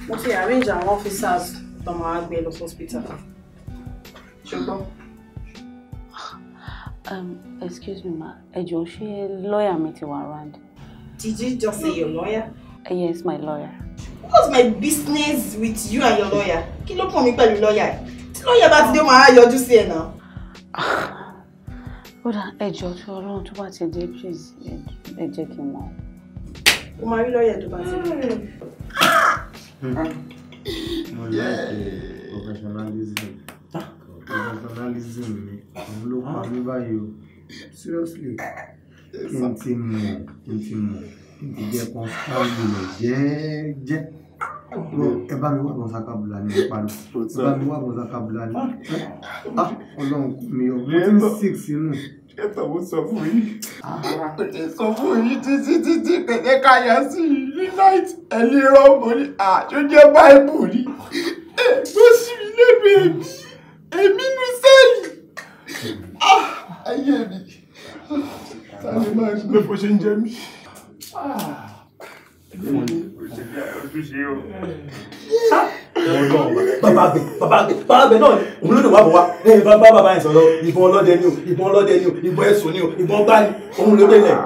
Mo ti arrange àwọn officers tó máa gbé lọ sí hospital. Ṣùgbọ́n. Excuse me ma, ẹ jọ̀ọ́, ṣé lawyer mi ti wà around? Did you just say your lawyer? Yes, my lawyer. What's my business with you and your lawyer? Kí ló kàn mí pẹ̀lú lawyer? Tí lawyer bá ti dé, ó máa yọjú sí ẹ náà. Kódà, ẹ jọ̀ọ́, tí Ọlọ́run tó bá ti dé, please, ẹ jẹ́ kí n mọ̀. O máa rí lawyer tó bá ti dé. Mo like professionalism. Professionalism mi, òun ló pa mí báyìí o. Seriously, kí n ti mọ̀, kí n ti mọ̀, kí n ti jẹ́ kan strangle rẹ̀ jẹ́ẹ́jẹ́. Ẹ bá mi wá àwọn sakabula ní ìpanu. Ẹ bá mi wá àwọn sakabula ní. Ah, Ọlọ́run kò mi yọ. Mo ti ń sick sínú. Ẹ̀tọ́ mo sọ fún yín. Mo ti sọ fún yín títí títí kẹ̀kẹ́ káyà sí i ní night ẹni rọ́ọ̀mù ní àjọ jẹ́ báìbù ni. Ẹ gbó sí mi lẹ́nu èmi. Èmi nu sẹ́ẹ̀lì. Ah, ayé mi. Sáré máa ń gbé bó ṣe ń jẹ mí. Ojúṣe o. Bàbá àgbẹ̀, bàbá àgbẹ̀, bàbá àgbẹ̀ náà òun ló lè wá bọ̀ wá. Ẹ bá bá bàbá yẹn sọ̀rọ̀, ìbọn ọlọ́dẹ ni o, ìbọn ọlọ́dẹ ni o, ìbọn ẹ̀sùn ni o, ìbọn gbá ni, òun ló délẹ̀.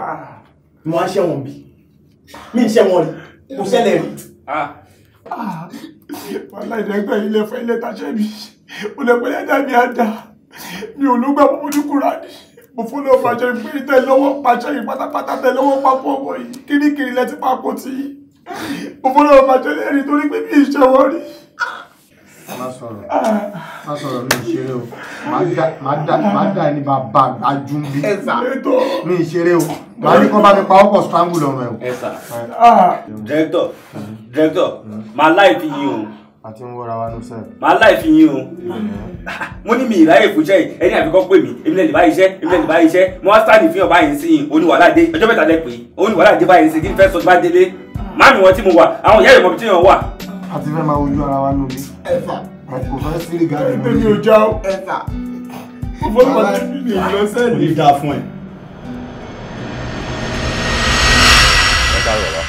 Mo á ṣẹ̀wọ̀n bí. Mi ń ṣẹ̀wọ̀n rí, kò ṣẹlẹ̀ rí. Wàhálà ìdẹ́gbẹ́ ilé fẹ́ ilé taṣẹ́ mi. Mo lè pẹ́lẹ́ dá mi àdá. Mi ò ló gbà mọ́ ojú kúra ni. Mo fún lọ́wọ́ pàṣẹ pé tẹ lọ́wọ́ pàṣẹ yìí pátápátá tẹ lọ́wọ́ pápọ̀ ọmọ yìí. Kirikiri lẹ ti pákó tí. Mo fún lọ́wọ́ pàṣẹ lẹ́rìí torí pé mi ìṣẹ̀wọ̀n rí. Má sọ̀rọ̀, má sọ̀rọ̀, mi ì ṣeré o. Má dá ẹni bá bá gbájú ń bí. Mi ì ṣeré o. Màá ní kán bá mi pa ọkọ̀ strangle ọ̀run ẹ̀ o. Ẹ sà. Director, director, màá láì fi yín o. A ti ń wọ́ra wa nù sẹ́ẹ̀. Màá láì fi yín o. Mo ní mi ìráyè fún iṣẹ́ yìí, ẹni àfikọ́ pè mí, èmi lè lè bá iṣẹ́, èmi lè lè bá iṣẹ́. Mo wá sáà ní fihàn báyìí sí yín, oní wàhálà dé, ọjọ́ mẹ́ta lẹ pè é, oní wàhálà dé báyìí sí, kí n fẹ́ sọ tó bá délé. Máàmì wọn tí mo wà, àwọn ìyá ìmọ̀ tí yàn wà. A ti fẹ́ máa wojú ara wa nù bí. Ẹ̀fà. Kò fẹ́ sí rìgárì mọ́. Èmi ò já o. Ẹ̀fà. Mo fọlọ́ pàṣẹ mi lọ sẹ́ẹ̀lì. Kò ní dáa fún ẹ. Ẹ káàárọ̀ bàbá.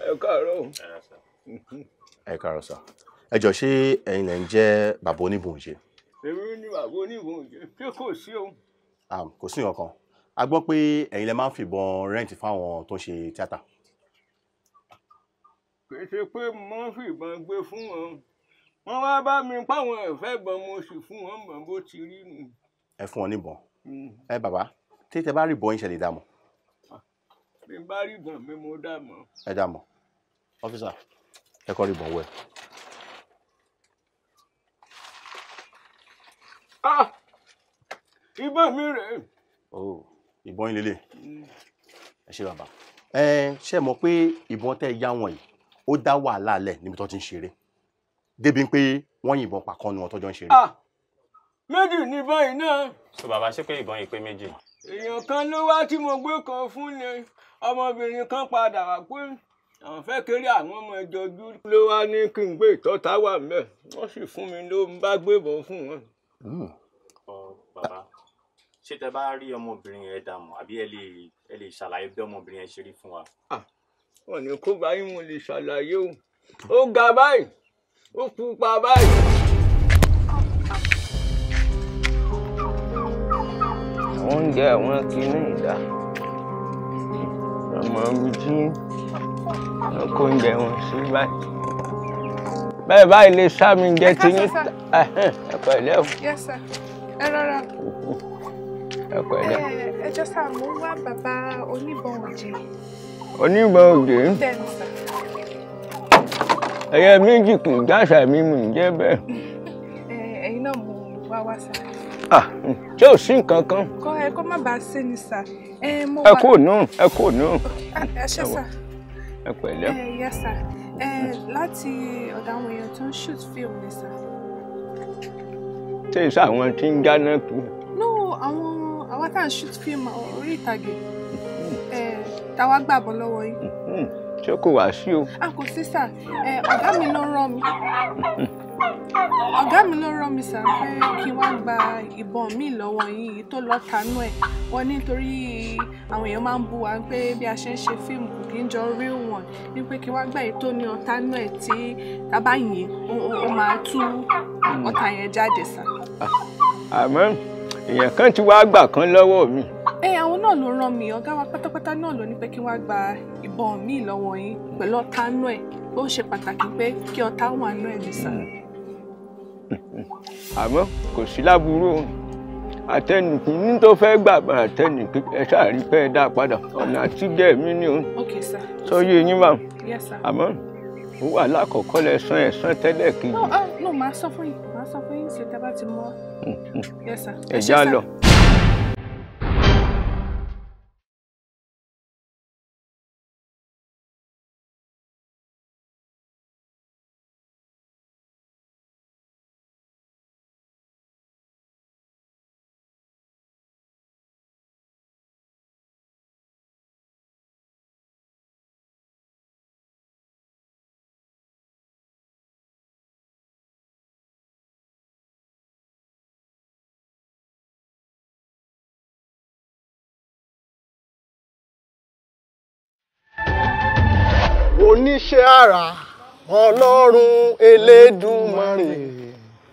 Ẹ káàárọ̀ o. Ẹ káàárọ̀ sà. Ẹ jọ̀ọ́, ṣé ẹ̀yin lẹ ń jẹ́ bàbá oníbòǹṣe? Èmi ní bàbá oníbòǹṣe, ṣé kò sí o? Kò sí nǹkan kan. A gbọ́ pé ẹ̀yin lẹ máa ń fìbọn rent fáwọn tó ń ṣe tíátà. Kì í ṣe pé mo ń fìbọn gbé fún wọn. Wọ́n wá bá mi páwọn ẹ̀fẹ́ bọn, mo sì fún wọn mọ̀ bó ti rí nù. Ẹ fún wọn níbọn. Ẹ bàbá, tí tẹ bá rí ìbọn yín, ṣe lè dá mọ̀? Bí n bá rí ìbọn mi, mo dá mọ̀. Ẹ dá mọ̀. Officer, ẹ kọ́ rí ìbọn wẹ̀. Ah! Ìbọn mi rèé. Oh, ìbọn yín lélẹ̀. Ẹ ṣé bàbá. Ẹ ṣe mọ̀ pé ìbọn tẹ́ yá wọn yìí, ó dá wàhálà lẹ̀ níbi tó ti ń ṣeré. Débi pé wọ́n yìnbọn pa kan nu wọn tọ́jọ́ ń ṣeré. Ah! Méjì ní báyìí náà. So bàbá, ṣé pé ìbọn yìí pé méjì? Èèyàn kan ló wá tí mo gbé kan fún ni, ọmọbìnrin kan padà wá pé àwọn fẹ́ kéré àwọn ọmọ ìjọjú ló wá ní kí n gbé ìtọ́ta wà mẹ́, wọ́n sì fún mi ló ń bá gbébọn fún wọn. Bàbá, ṣé tẹ bá rí ọmọbìnrin yẹn dààmú, àbí ẹ lè ṣàlàyé bí ọmọbìnrin yẹn ṣe rí fún wa? Wọn ní kó báyìí, mo lè ṣàlàyé o. Ó ga báyìí, ó pupa báyìí. Àwọn oúnjẹ àwọn kìíní ìdá ọmọ ibi tí wọn kó oúnjẹ wọn sí báyìí bẹ́ẹ̀ báyìí lè sá mi jẹ tí yín. Ẹ pẹ̀lẹ́ o. Yes sir. Ẹ rọra. Ẹ pẹ̀lẹ́. Ẹ Ẹ jọ̀ọ́ sà, mo ń wá bàbá oníbọn òjé. Oníbọn òjé? Bẹ́ẹ̀ni sà. Ẹyẹ méjì kì í dáṣà mi mú jẹ́ bẹ́ẹ̀. Ẹ̀yin náà mo wá wá sà. Ah, ṣé ò sí nǹkan kan? Kọ́ ẹ kó má bàa sí ni sà. Ẹ kò nù, ẹ kò nù. Ẹ ṣé sà. Ẹ pẹ̀lẹ́. Yes sà. Láti ọ̀dọ̀ àwọn èèyàn tó ń shoot film ni sà. Ṣé ìṣe àwọn tí ń dáná kú? No, àwọn àwa tá à ń shoot film orí ìtàgé. Táwa gbàbọ̀ lọ́wọ́ yín. Ṣé kò wá sí o? A kò sí sà. Ọ̀gá mi ló rán mi. Ọ̀gá mi ló rán mi sà pé kí n wá gba ìbọn mi lọ́wọ́ yín èyí tó lọ tanú ẹ̀. Wọ́n nítorí àwọn èèyàn máa ń bú wa pé bí a ṣe ń ṣe fíìmù kò kí ń jọ real one. Ní pé kí n wá gba èyí tó ní ọ̀tánú ẹ̀ tí tá bá yìn ó máa tú ọ̀tá yẹn jáde sà. Àmọ́ èèyàn kan ti wá gbà kan lọ́wọ́ mi. Àwọn náà ló rán mi. Ọ̀gá wa pátápátá náà ló ní pé kí n wá gba ìbọn mi lọ́wọ́ yín pẹ̀lú ọ̀tánú ẹ̀. Ó ṣe pàtàkì pé kí ọ̀tá wà nú ẹ̀ ní sà. Àmọ́ kò sí láburú o, àtẹnìkíní tó fẹ́ gbà bá àtẹnìkí ẹ ṣáà rí pé ẹ dá padà ọ̀nà àtijọ́ mi ni o. Okay sir. Sọ yé yín mà. Yes sir. Àmọ́ owó alákọ̀ọ́kọ́ lẹ san ẹ̀san tẹ́lẹ̀ kejì. No, màá sọ fún yín, màá sọ fún yín ṣe tẹ́ bá ti mọ́. Yes sir. Ẹ já lọ. Oníṣẹ́ àrà Ọlọ́run Elédùmarè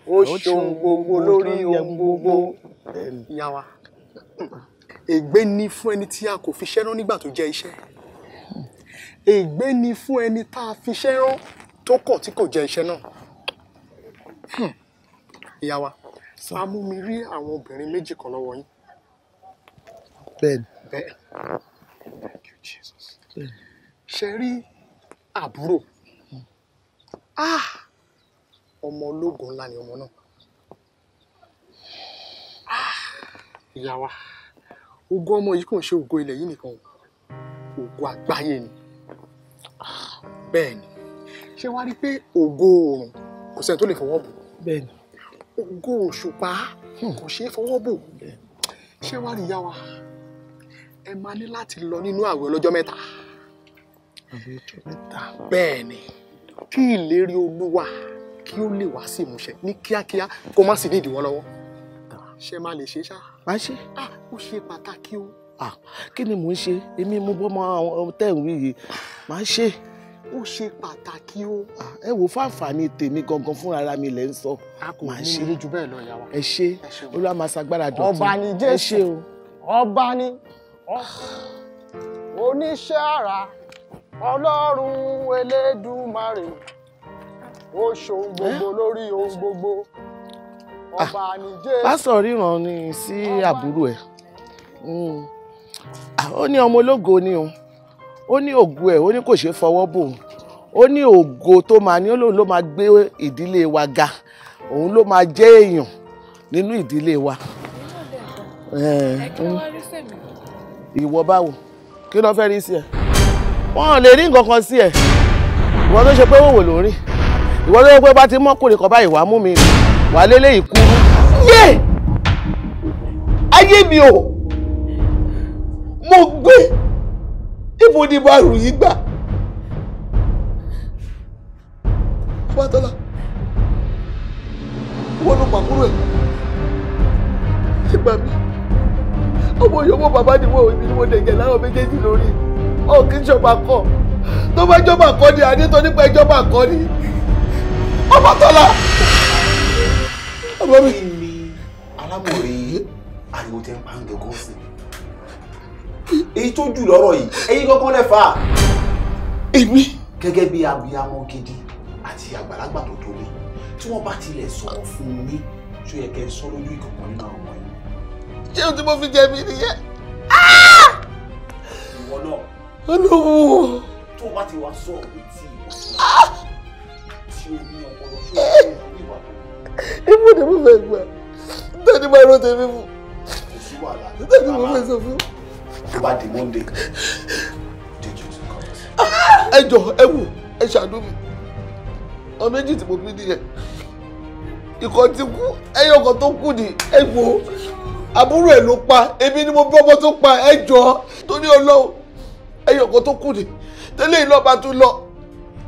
ó ṣohun gbogbo lórí ohun gbogbo. Ìyá wa, ègbé ni fún ẹni tí a kò fi iṣẹ́ rán nígbà tó jẹ́ iṣẹ́. Ègbé ni fún ẹni tá a fi iṣẹ́ rán tó kọ̀ tí kò jẹ́ iṣẹ́ náà. Ìyá wa, a mú mi rí àwọn obìnrin méjì kan lọ́wọ́ yín. Bẹ́ẹ̀ni. Bẹ́ẹ̀. Thank you, Jesus. Ṣe rí àbúrò, ọmọ ológo ńlá ni ọmọ náà. Ìyá wa, ògo ọmọ yìí kò ń ṣe ògo ilẹ̀ yìí nìkan, ògo àgbáyé ni. Bẹ́ẹ̀ ni, ṣé wàá rí pé ògo oòrùn kò sẹ́ni tó lè fọwọ́ bò. Bẹ́ẹ̀ ni, ògo òṣùpá kò ṣeé fọwọ́ bò. Ṣé wàá rí ìyá wa, ẹ máa ní láti lọ nínú àwẹ̀ ọlọ́jọ́ mẹ́ta. Bẹ́ẹ̀ ni, kí ìlérí Olúwa kí ó lè wá sí ìmúṣẹ ní kíákíá, kó má sì ní ìdíwọ́ lọ́wọ́. Ṣé máa lè ṣe ṣá? Má ṣe. Ó ṣe pàtàkì o. Kí ni mò ń ṣe? Èmi mo bọ́ mọ àwọn tẹ́ ń wí yìí. Má ṣe. Ó ṣe pàtàkì o. Ẹ wo fáǹfààní tèmi gangan fúnra mi lẹ́ ń sọ. A kò ní ní ju bẹ́ẹ̀ lọ, ìyá wa. Ẹ ṣé, Olúwa máa ṣagbára dọ̀tun. Ọba ni Jésù. Ẹ ṣé o. Ọba ni oníṣẹ́ àrà Ọlọ́run Elédùmarè ó ṣohun gbogbo lórí ohun gbogbo. Ọba ni Jésù. Pásítọ̀ ríran ni sí àbúrò ẹ̀. Ó ní ọmọ ológo ni o. Ó ní ògo ẹ̀, ó ní kò ṣeé fọwọ́ bò. Ó ní ògo tó máa ní, ó lóun ló máa gbé ìdílé wa ga. Òun ló máa jẹ́ èèyàn nínú ìdílé wa. Ìwọ báwo? Kí ló fẹ́ rí sí ẹ? Wọ́n lè rí nǹkan kan sí ẹ. Ìwọ tó ṣe pé wòwò ló rí. Ìwọ tó ṣe pé bá ti mọ́kùnrin kan báyìí wàá mú mi wàá lélẹ̀ ìkúrú. Yé! Ayé mi o! Mo gbé! Ibo ni mo rù yìí gbà? Fátọ́lá, wọ́n ló pàkúrò ẹ̀. Ìgbà mi, ọmọ ìyọwọ́ bàbá ni wọ́n èmi ni mo dẹ̀jẹ̀ láwọn méjèèjì lórí. Ọ̀ kì í ṣọba kọ́. Tó bá jọba kọ́ ni àdé tó nípa ìjọba kọ́ ni. Ọbátọ́lá. Ọmọ mi. Kí ni alámọ̀rẹ́ ariwo tẹ́ ń pa ń gẹ̀gọ́ sí? Èyí tó jù lọ́rọ̀ yìí, ẹ̀yin gangan lẹ fà á. Èmi. Gẹ́gẹ́ bí abiyamọ gidi àti àgbàlagbà tó tóbi, tí wọ́n bá tilẹ̀ sọ̀rọ̀ fún yín, ṣó yẹ kẹ́ ẹ sọ lójú ìkọ̀kan nínú àwọn ọmọ yìí. Ṣé o tí mo fi jẹ mí nìyẹn? Ìwọ náà. Olówó. Tó o bá ti wá sọ̀rọ̀ létí ìwọ tí o ní ọpọlọ tó o ní ìwà tó. Ibo ni mo fẹ́ gbà? Tani máa rọ tèmi fún? Kò sí wàhálà. Tani mo fẹ́ sọ fún? Tó bá di Monday, take you to court. Ẹ jọ̀ọ́, ẹ wò, ẹ ṣàánú mi. Ọmọ méjì tí mo bí nìyẹn. Ìkan ti kú, ẹyọ kan tó kù ní ẹ wò. Àbúrò ẹ̀ ló pa, èmi ni mo bí ọmọ tó pa, ẹ jọ̀ọ́ torí Ọlọ́run. Ẹyọ kan tó kù ní. Tẹ́lẹ̀ ìlú ọba tún lọ.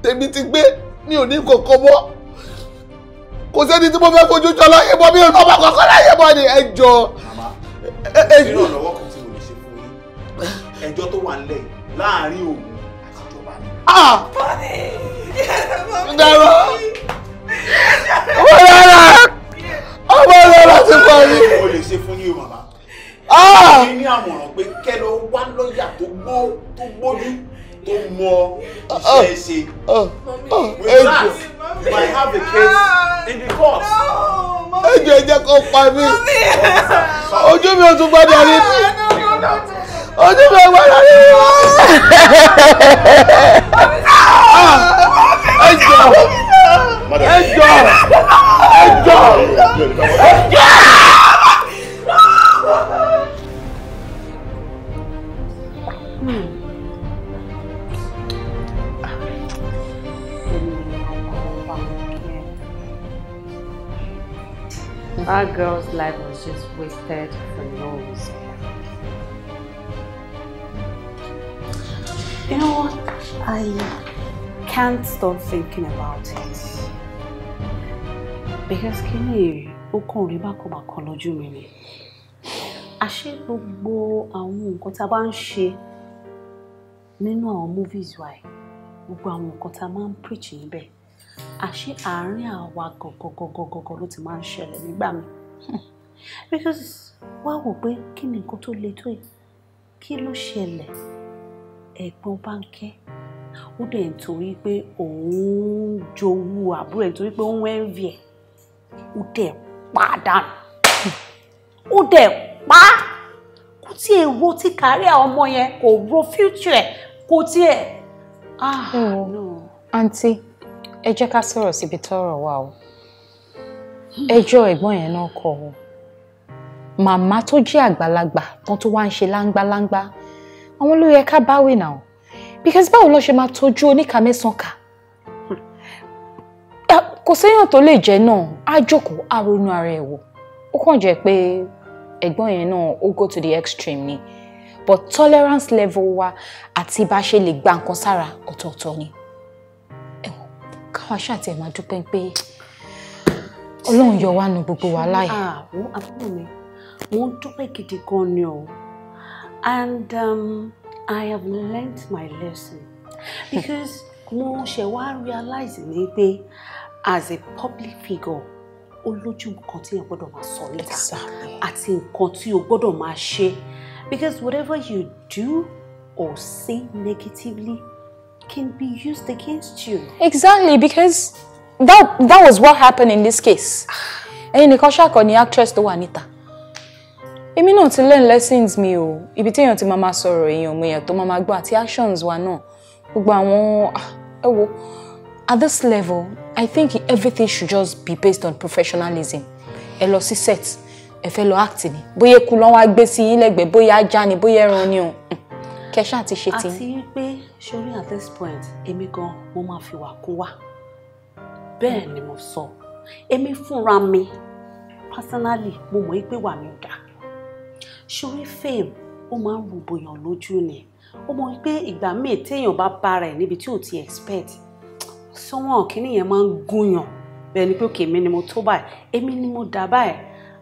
Tèmi ti gbé, mi ò ní kankan mọ́. Kò sẹ́ni tí mo fẹ́ fojú jọ láyé mọ́, mi ò lọ́mọ kankan láyé mọ́ ni, ẹ jọ̀ọ́. Màmá, ìrànlọ́wọ́ kan tí mo lè ṣe fún yín. Ẹjọ́ tó wà nílẹ̀ láàárín òun àti ìjọba ni. Dàrọ. Ọmọ rárá. Ọmọ rárá ti pa mí. Mo lè ṣe fún yín o, màmá. Mo ní àmọ̀ràn pé kẹ́ lọ wá lọ́ọ̀yà tó gbójú tó mọ iṣẹ́ ṣe. With that, you might have a case in the court. Ẹ jọ̀ọ́, ẹ jẹ́ kó pa mí. Ojú mi ò tún gbọ́dọ̀ rí mi. Ojú mi ò gbọ́dọ̀ rí mi. Ẹ jọ̀ọ́, ẹ jọ̀ọ́, ẹ jọ̀ọ́, ẹ jọ̀ọ́. That girl's life was just wasted for no reason. You know what? I can't stop thinking about it. Because kíni ó kàn rí bákan bákan lójú mi ni. Àṣé gbogbo àwọn nǹkan tá a bá ń ṣe nínú àwọn movies wa yìí, gbogbo àwọn nǹkan tá a máa ń preach níbẹ̀, àṣé àárín àwa gọgọgọgọgọ ló ti máa ń ṣẹlẹ̀ nígbà mi. Because wá wò pé kí ni nǹkan tó le tó yìí, kí ló ṣẹlẹ̀? Ẹ̀gbọ́n Bánkẹ́ ó dẹ̀ ń torí pé òun ń jowú àbúrò ẹ̀, torí pé òun envy ẹ̀, ó dẹ̀ pa dànù, ó dẹ̀ pa. Kò tiẹ̀ ro ti kárí àwọn ọmọ yẹn, kò ro future ẹ̀, kò tiẹ̀. Àǹtí, ẹ jẹ́ ká sọ̀rọ̀ síbi tọ́rọ̀ wà o. Ẹjọ́ ẹ̀gbọ́n yẹn náà kọ́ o. Màmá tó jẹ́ àgbàlagbà tán tó wá ń ṣe láńgbáláńgbá, àwọn ló yẹ ká báwí náà. Because báwo ló ṣe máa tọ́jú oníkà mẹ́sàn-án kà? Kò séèyàn tó lè jẹ́ náà, á jókòó, á ronú ara ẹ̀ wò. Ó kàn jẹ́ pé ẹ̀gbọ́n yẹn náà ó go to the extreme ni. But tolerance level wa àti bá ṣe lè gba nǹkan sára ọ̀tọ̀ọ̀tọ̀ ni. Káwa ṣáà tiẹ̀ máa dúpẹ́ pé Ọlọ́run yọ wá nu gbogbo wàhálà yìí. Àwọn àbúrò mi, mo ń dúpẹ́ gidi gan ni o. And I have learnt my lesson. Because mo ṣe wá realize ni pé as a public figure, ó lójú nǹkan tí o gbọ́dọ̀ máa sọ níta àti nǹkan tí o gbọ́dọ̀ máa ṣe. Because whatever you do or say negatively can be used against you. Exactly, because that was what happened in this case. Ẹ̀yin nìkan ṣàkọ ni actress tó wà níta. Èmi náà ti learn lessons mi o. Ibi téèyàn ti máa ma sọ̀rọ̀ èèyàn mo èèyàn tó máa ma gbọ́ àti actions wa náà. Gbogbo àwọn ẹ wo, at this level, I think everything should just be based on professionalism. Ẹ lọ sí set, ẹ fẹ́ lọ act ni. Bóyá eku ló wá gbé sí yín lẹ́gbẹ̀ẹ́, bóyá ajá ni, bóyá ẹran ni o. Kẹ́ ṣáà ti ṣe tí. Àti pé sórí at this point, èmi gan mo máa fi wà kún wà. Bẹ́ẹ̀ ni mo sọ. Èmi fúnra mi, personally, mo mọ̀ pé wà mí ò dáa. Sórí fame, ó máa ń rògbòyàn lójú ni. Ó mọ̀ pé ìgbà míì téèyàn bá bára ẹ̀ níbi tí ò ti expect, sọ́wọ́n kìíní yẹn máa ń gúnyàn. Bẹ́ẹ̀ ni pé òkè èmi ni mo tó báyìí, èmi ni mo dà báyìí.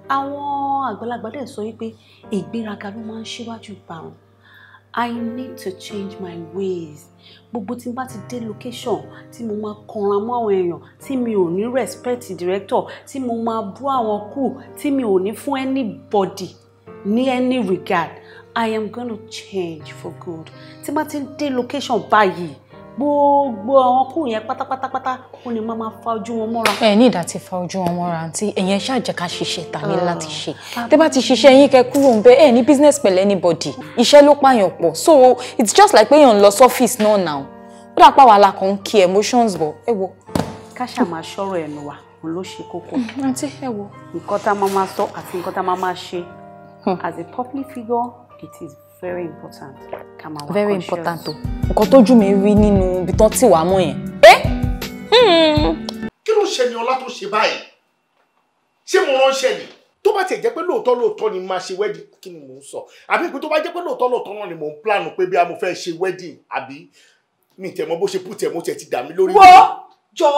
Àwọn àgbàlagbà dẹ̀ sọ wípé ìgbéraga ló máa ń ṣíwájú ìparun. I need to change my ways. Gbogbo tí n bá ti dé location tí mo máa kanra mọ́ àwọn èèyàn, tí mi ò ní respect director, tí mo máa bú àwọn crew, tí mi ò ní fún anybody ní any regard. I am gonna change for good. Tí n bá ti dé location báyìí, Gbogbo àwọn kù yẹn pátápátápátá ó ní máa fa ojú wọn mọ́ra. Ẹ ní ìdá ti fa ojú wọn mọ́ra àǹtí, ẹ̀yẹn ṣáà jẹ́ ká ṣiṣẹ́ ta ní láti ṣe. Tẹ́ bá ti ṣiṣẹ́ yín kẹ́ kúrò ń bẹ, ẹ ní business pẹ̀lú anybody. Iṣẹ́ ló pààyàn pọ̀, so it's just like pé èèyàn ń lọ sọ́fíìsì náà now. Ó dà pa wàhálà kan ń kí emotions bọ̀, ẹ wo. Ká ṣáà máa ṣọ́rọ̀ ẹnu wa, òun ló ṣe kókó. Àǹtí, ẹ wo. Nǹkan tá a máa máa sọ àti nǹkan tá a máa máa ṣe. As a public figure, it is very important. Ká máa wà Very conscious. important o. Nǹkan tójú mi rí nínú ibi tán tì wá mọ́ yẹn. Kí ló ṣe ni ọlá tó ṣe báyìí? Ṣé mo ránṣẹ́ ni? Tó bá tiẹ̀ jẹ́ pé lóòótọ́ lóòótọ́ ni máa ṣe wedding, kí ni mò ń sọ? Àbí pé tó bá jẹ́ pé lóòótọ́ lóòótọ́ náà ni mò ń plan pé bí a mo fẹ́ ṣe wedding, àbí mi tẹ̀ mọ́ bó ṣe put ẹ̀ mo tiẹ̀ ti dà mí lórí. Wo jọ,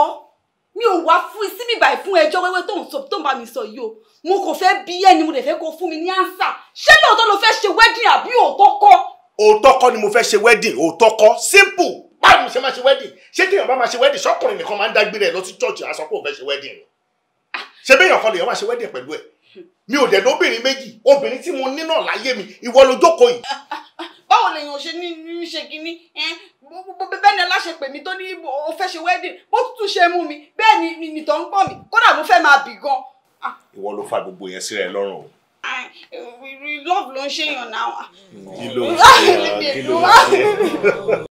mi ò wá fún síbí báyìí fún ẹjọ́ wẹ́wẹ́ tó ń sọ, tó ń bá mi sọ yìí o. Mo kò fẹ́ bí ẹni, mo dẹ̀ fẹ́ kó fún mi ní answer. Ṣé lóòótọ́ ló fẹ́ ṣe wedding àbí òótọ́ kọ́? Òótọ́ kọ́ ni mo fẹ́ ṣe wedding, òótọ́ kọ́, simple. Báwo ni mo ṣe máa ṣe wedding? Ṣé téèyàn bá máa ṣe wedding, ṣọ́kùnrin nìkan máa ń dágbére ẹ̀ lọ sí church á sọ pé òun fẹ́ ṣe wedding ni? Ṣé béèyàn kan lèèyàn máa ṣe wedding pẹ̀lú ẹ̀? Mi ò dẹ̀ lóbìnrin méjì, obìnrin tí mo ní náà láyé mi, ìwọ ló jókòó yìí. Báwo lèèyàn ṣe ní ṣe kínní? Bẹ́ẹ̀ ni aláṣẹ pè mí tó ní o fẹ́ ṣe wedding, bó tútù ṣe mú mi, bẹ́ẹ̀ ni nìtọ̀ ń gbọ̀n mi, kódà mo fẹ́ máa bì gan. Ìwọ ló fa gbogbo yẹn síra ẹ lọ́rùn o. Love ló ń ṣèyàn náà. Kí ló ń ṣe? Kí ló ń ṣe?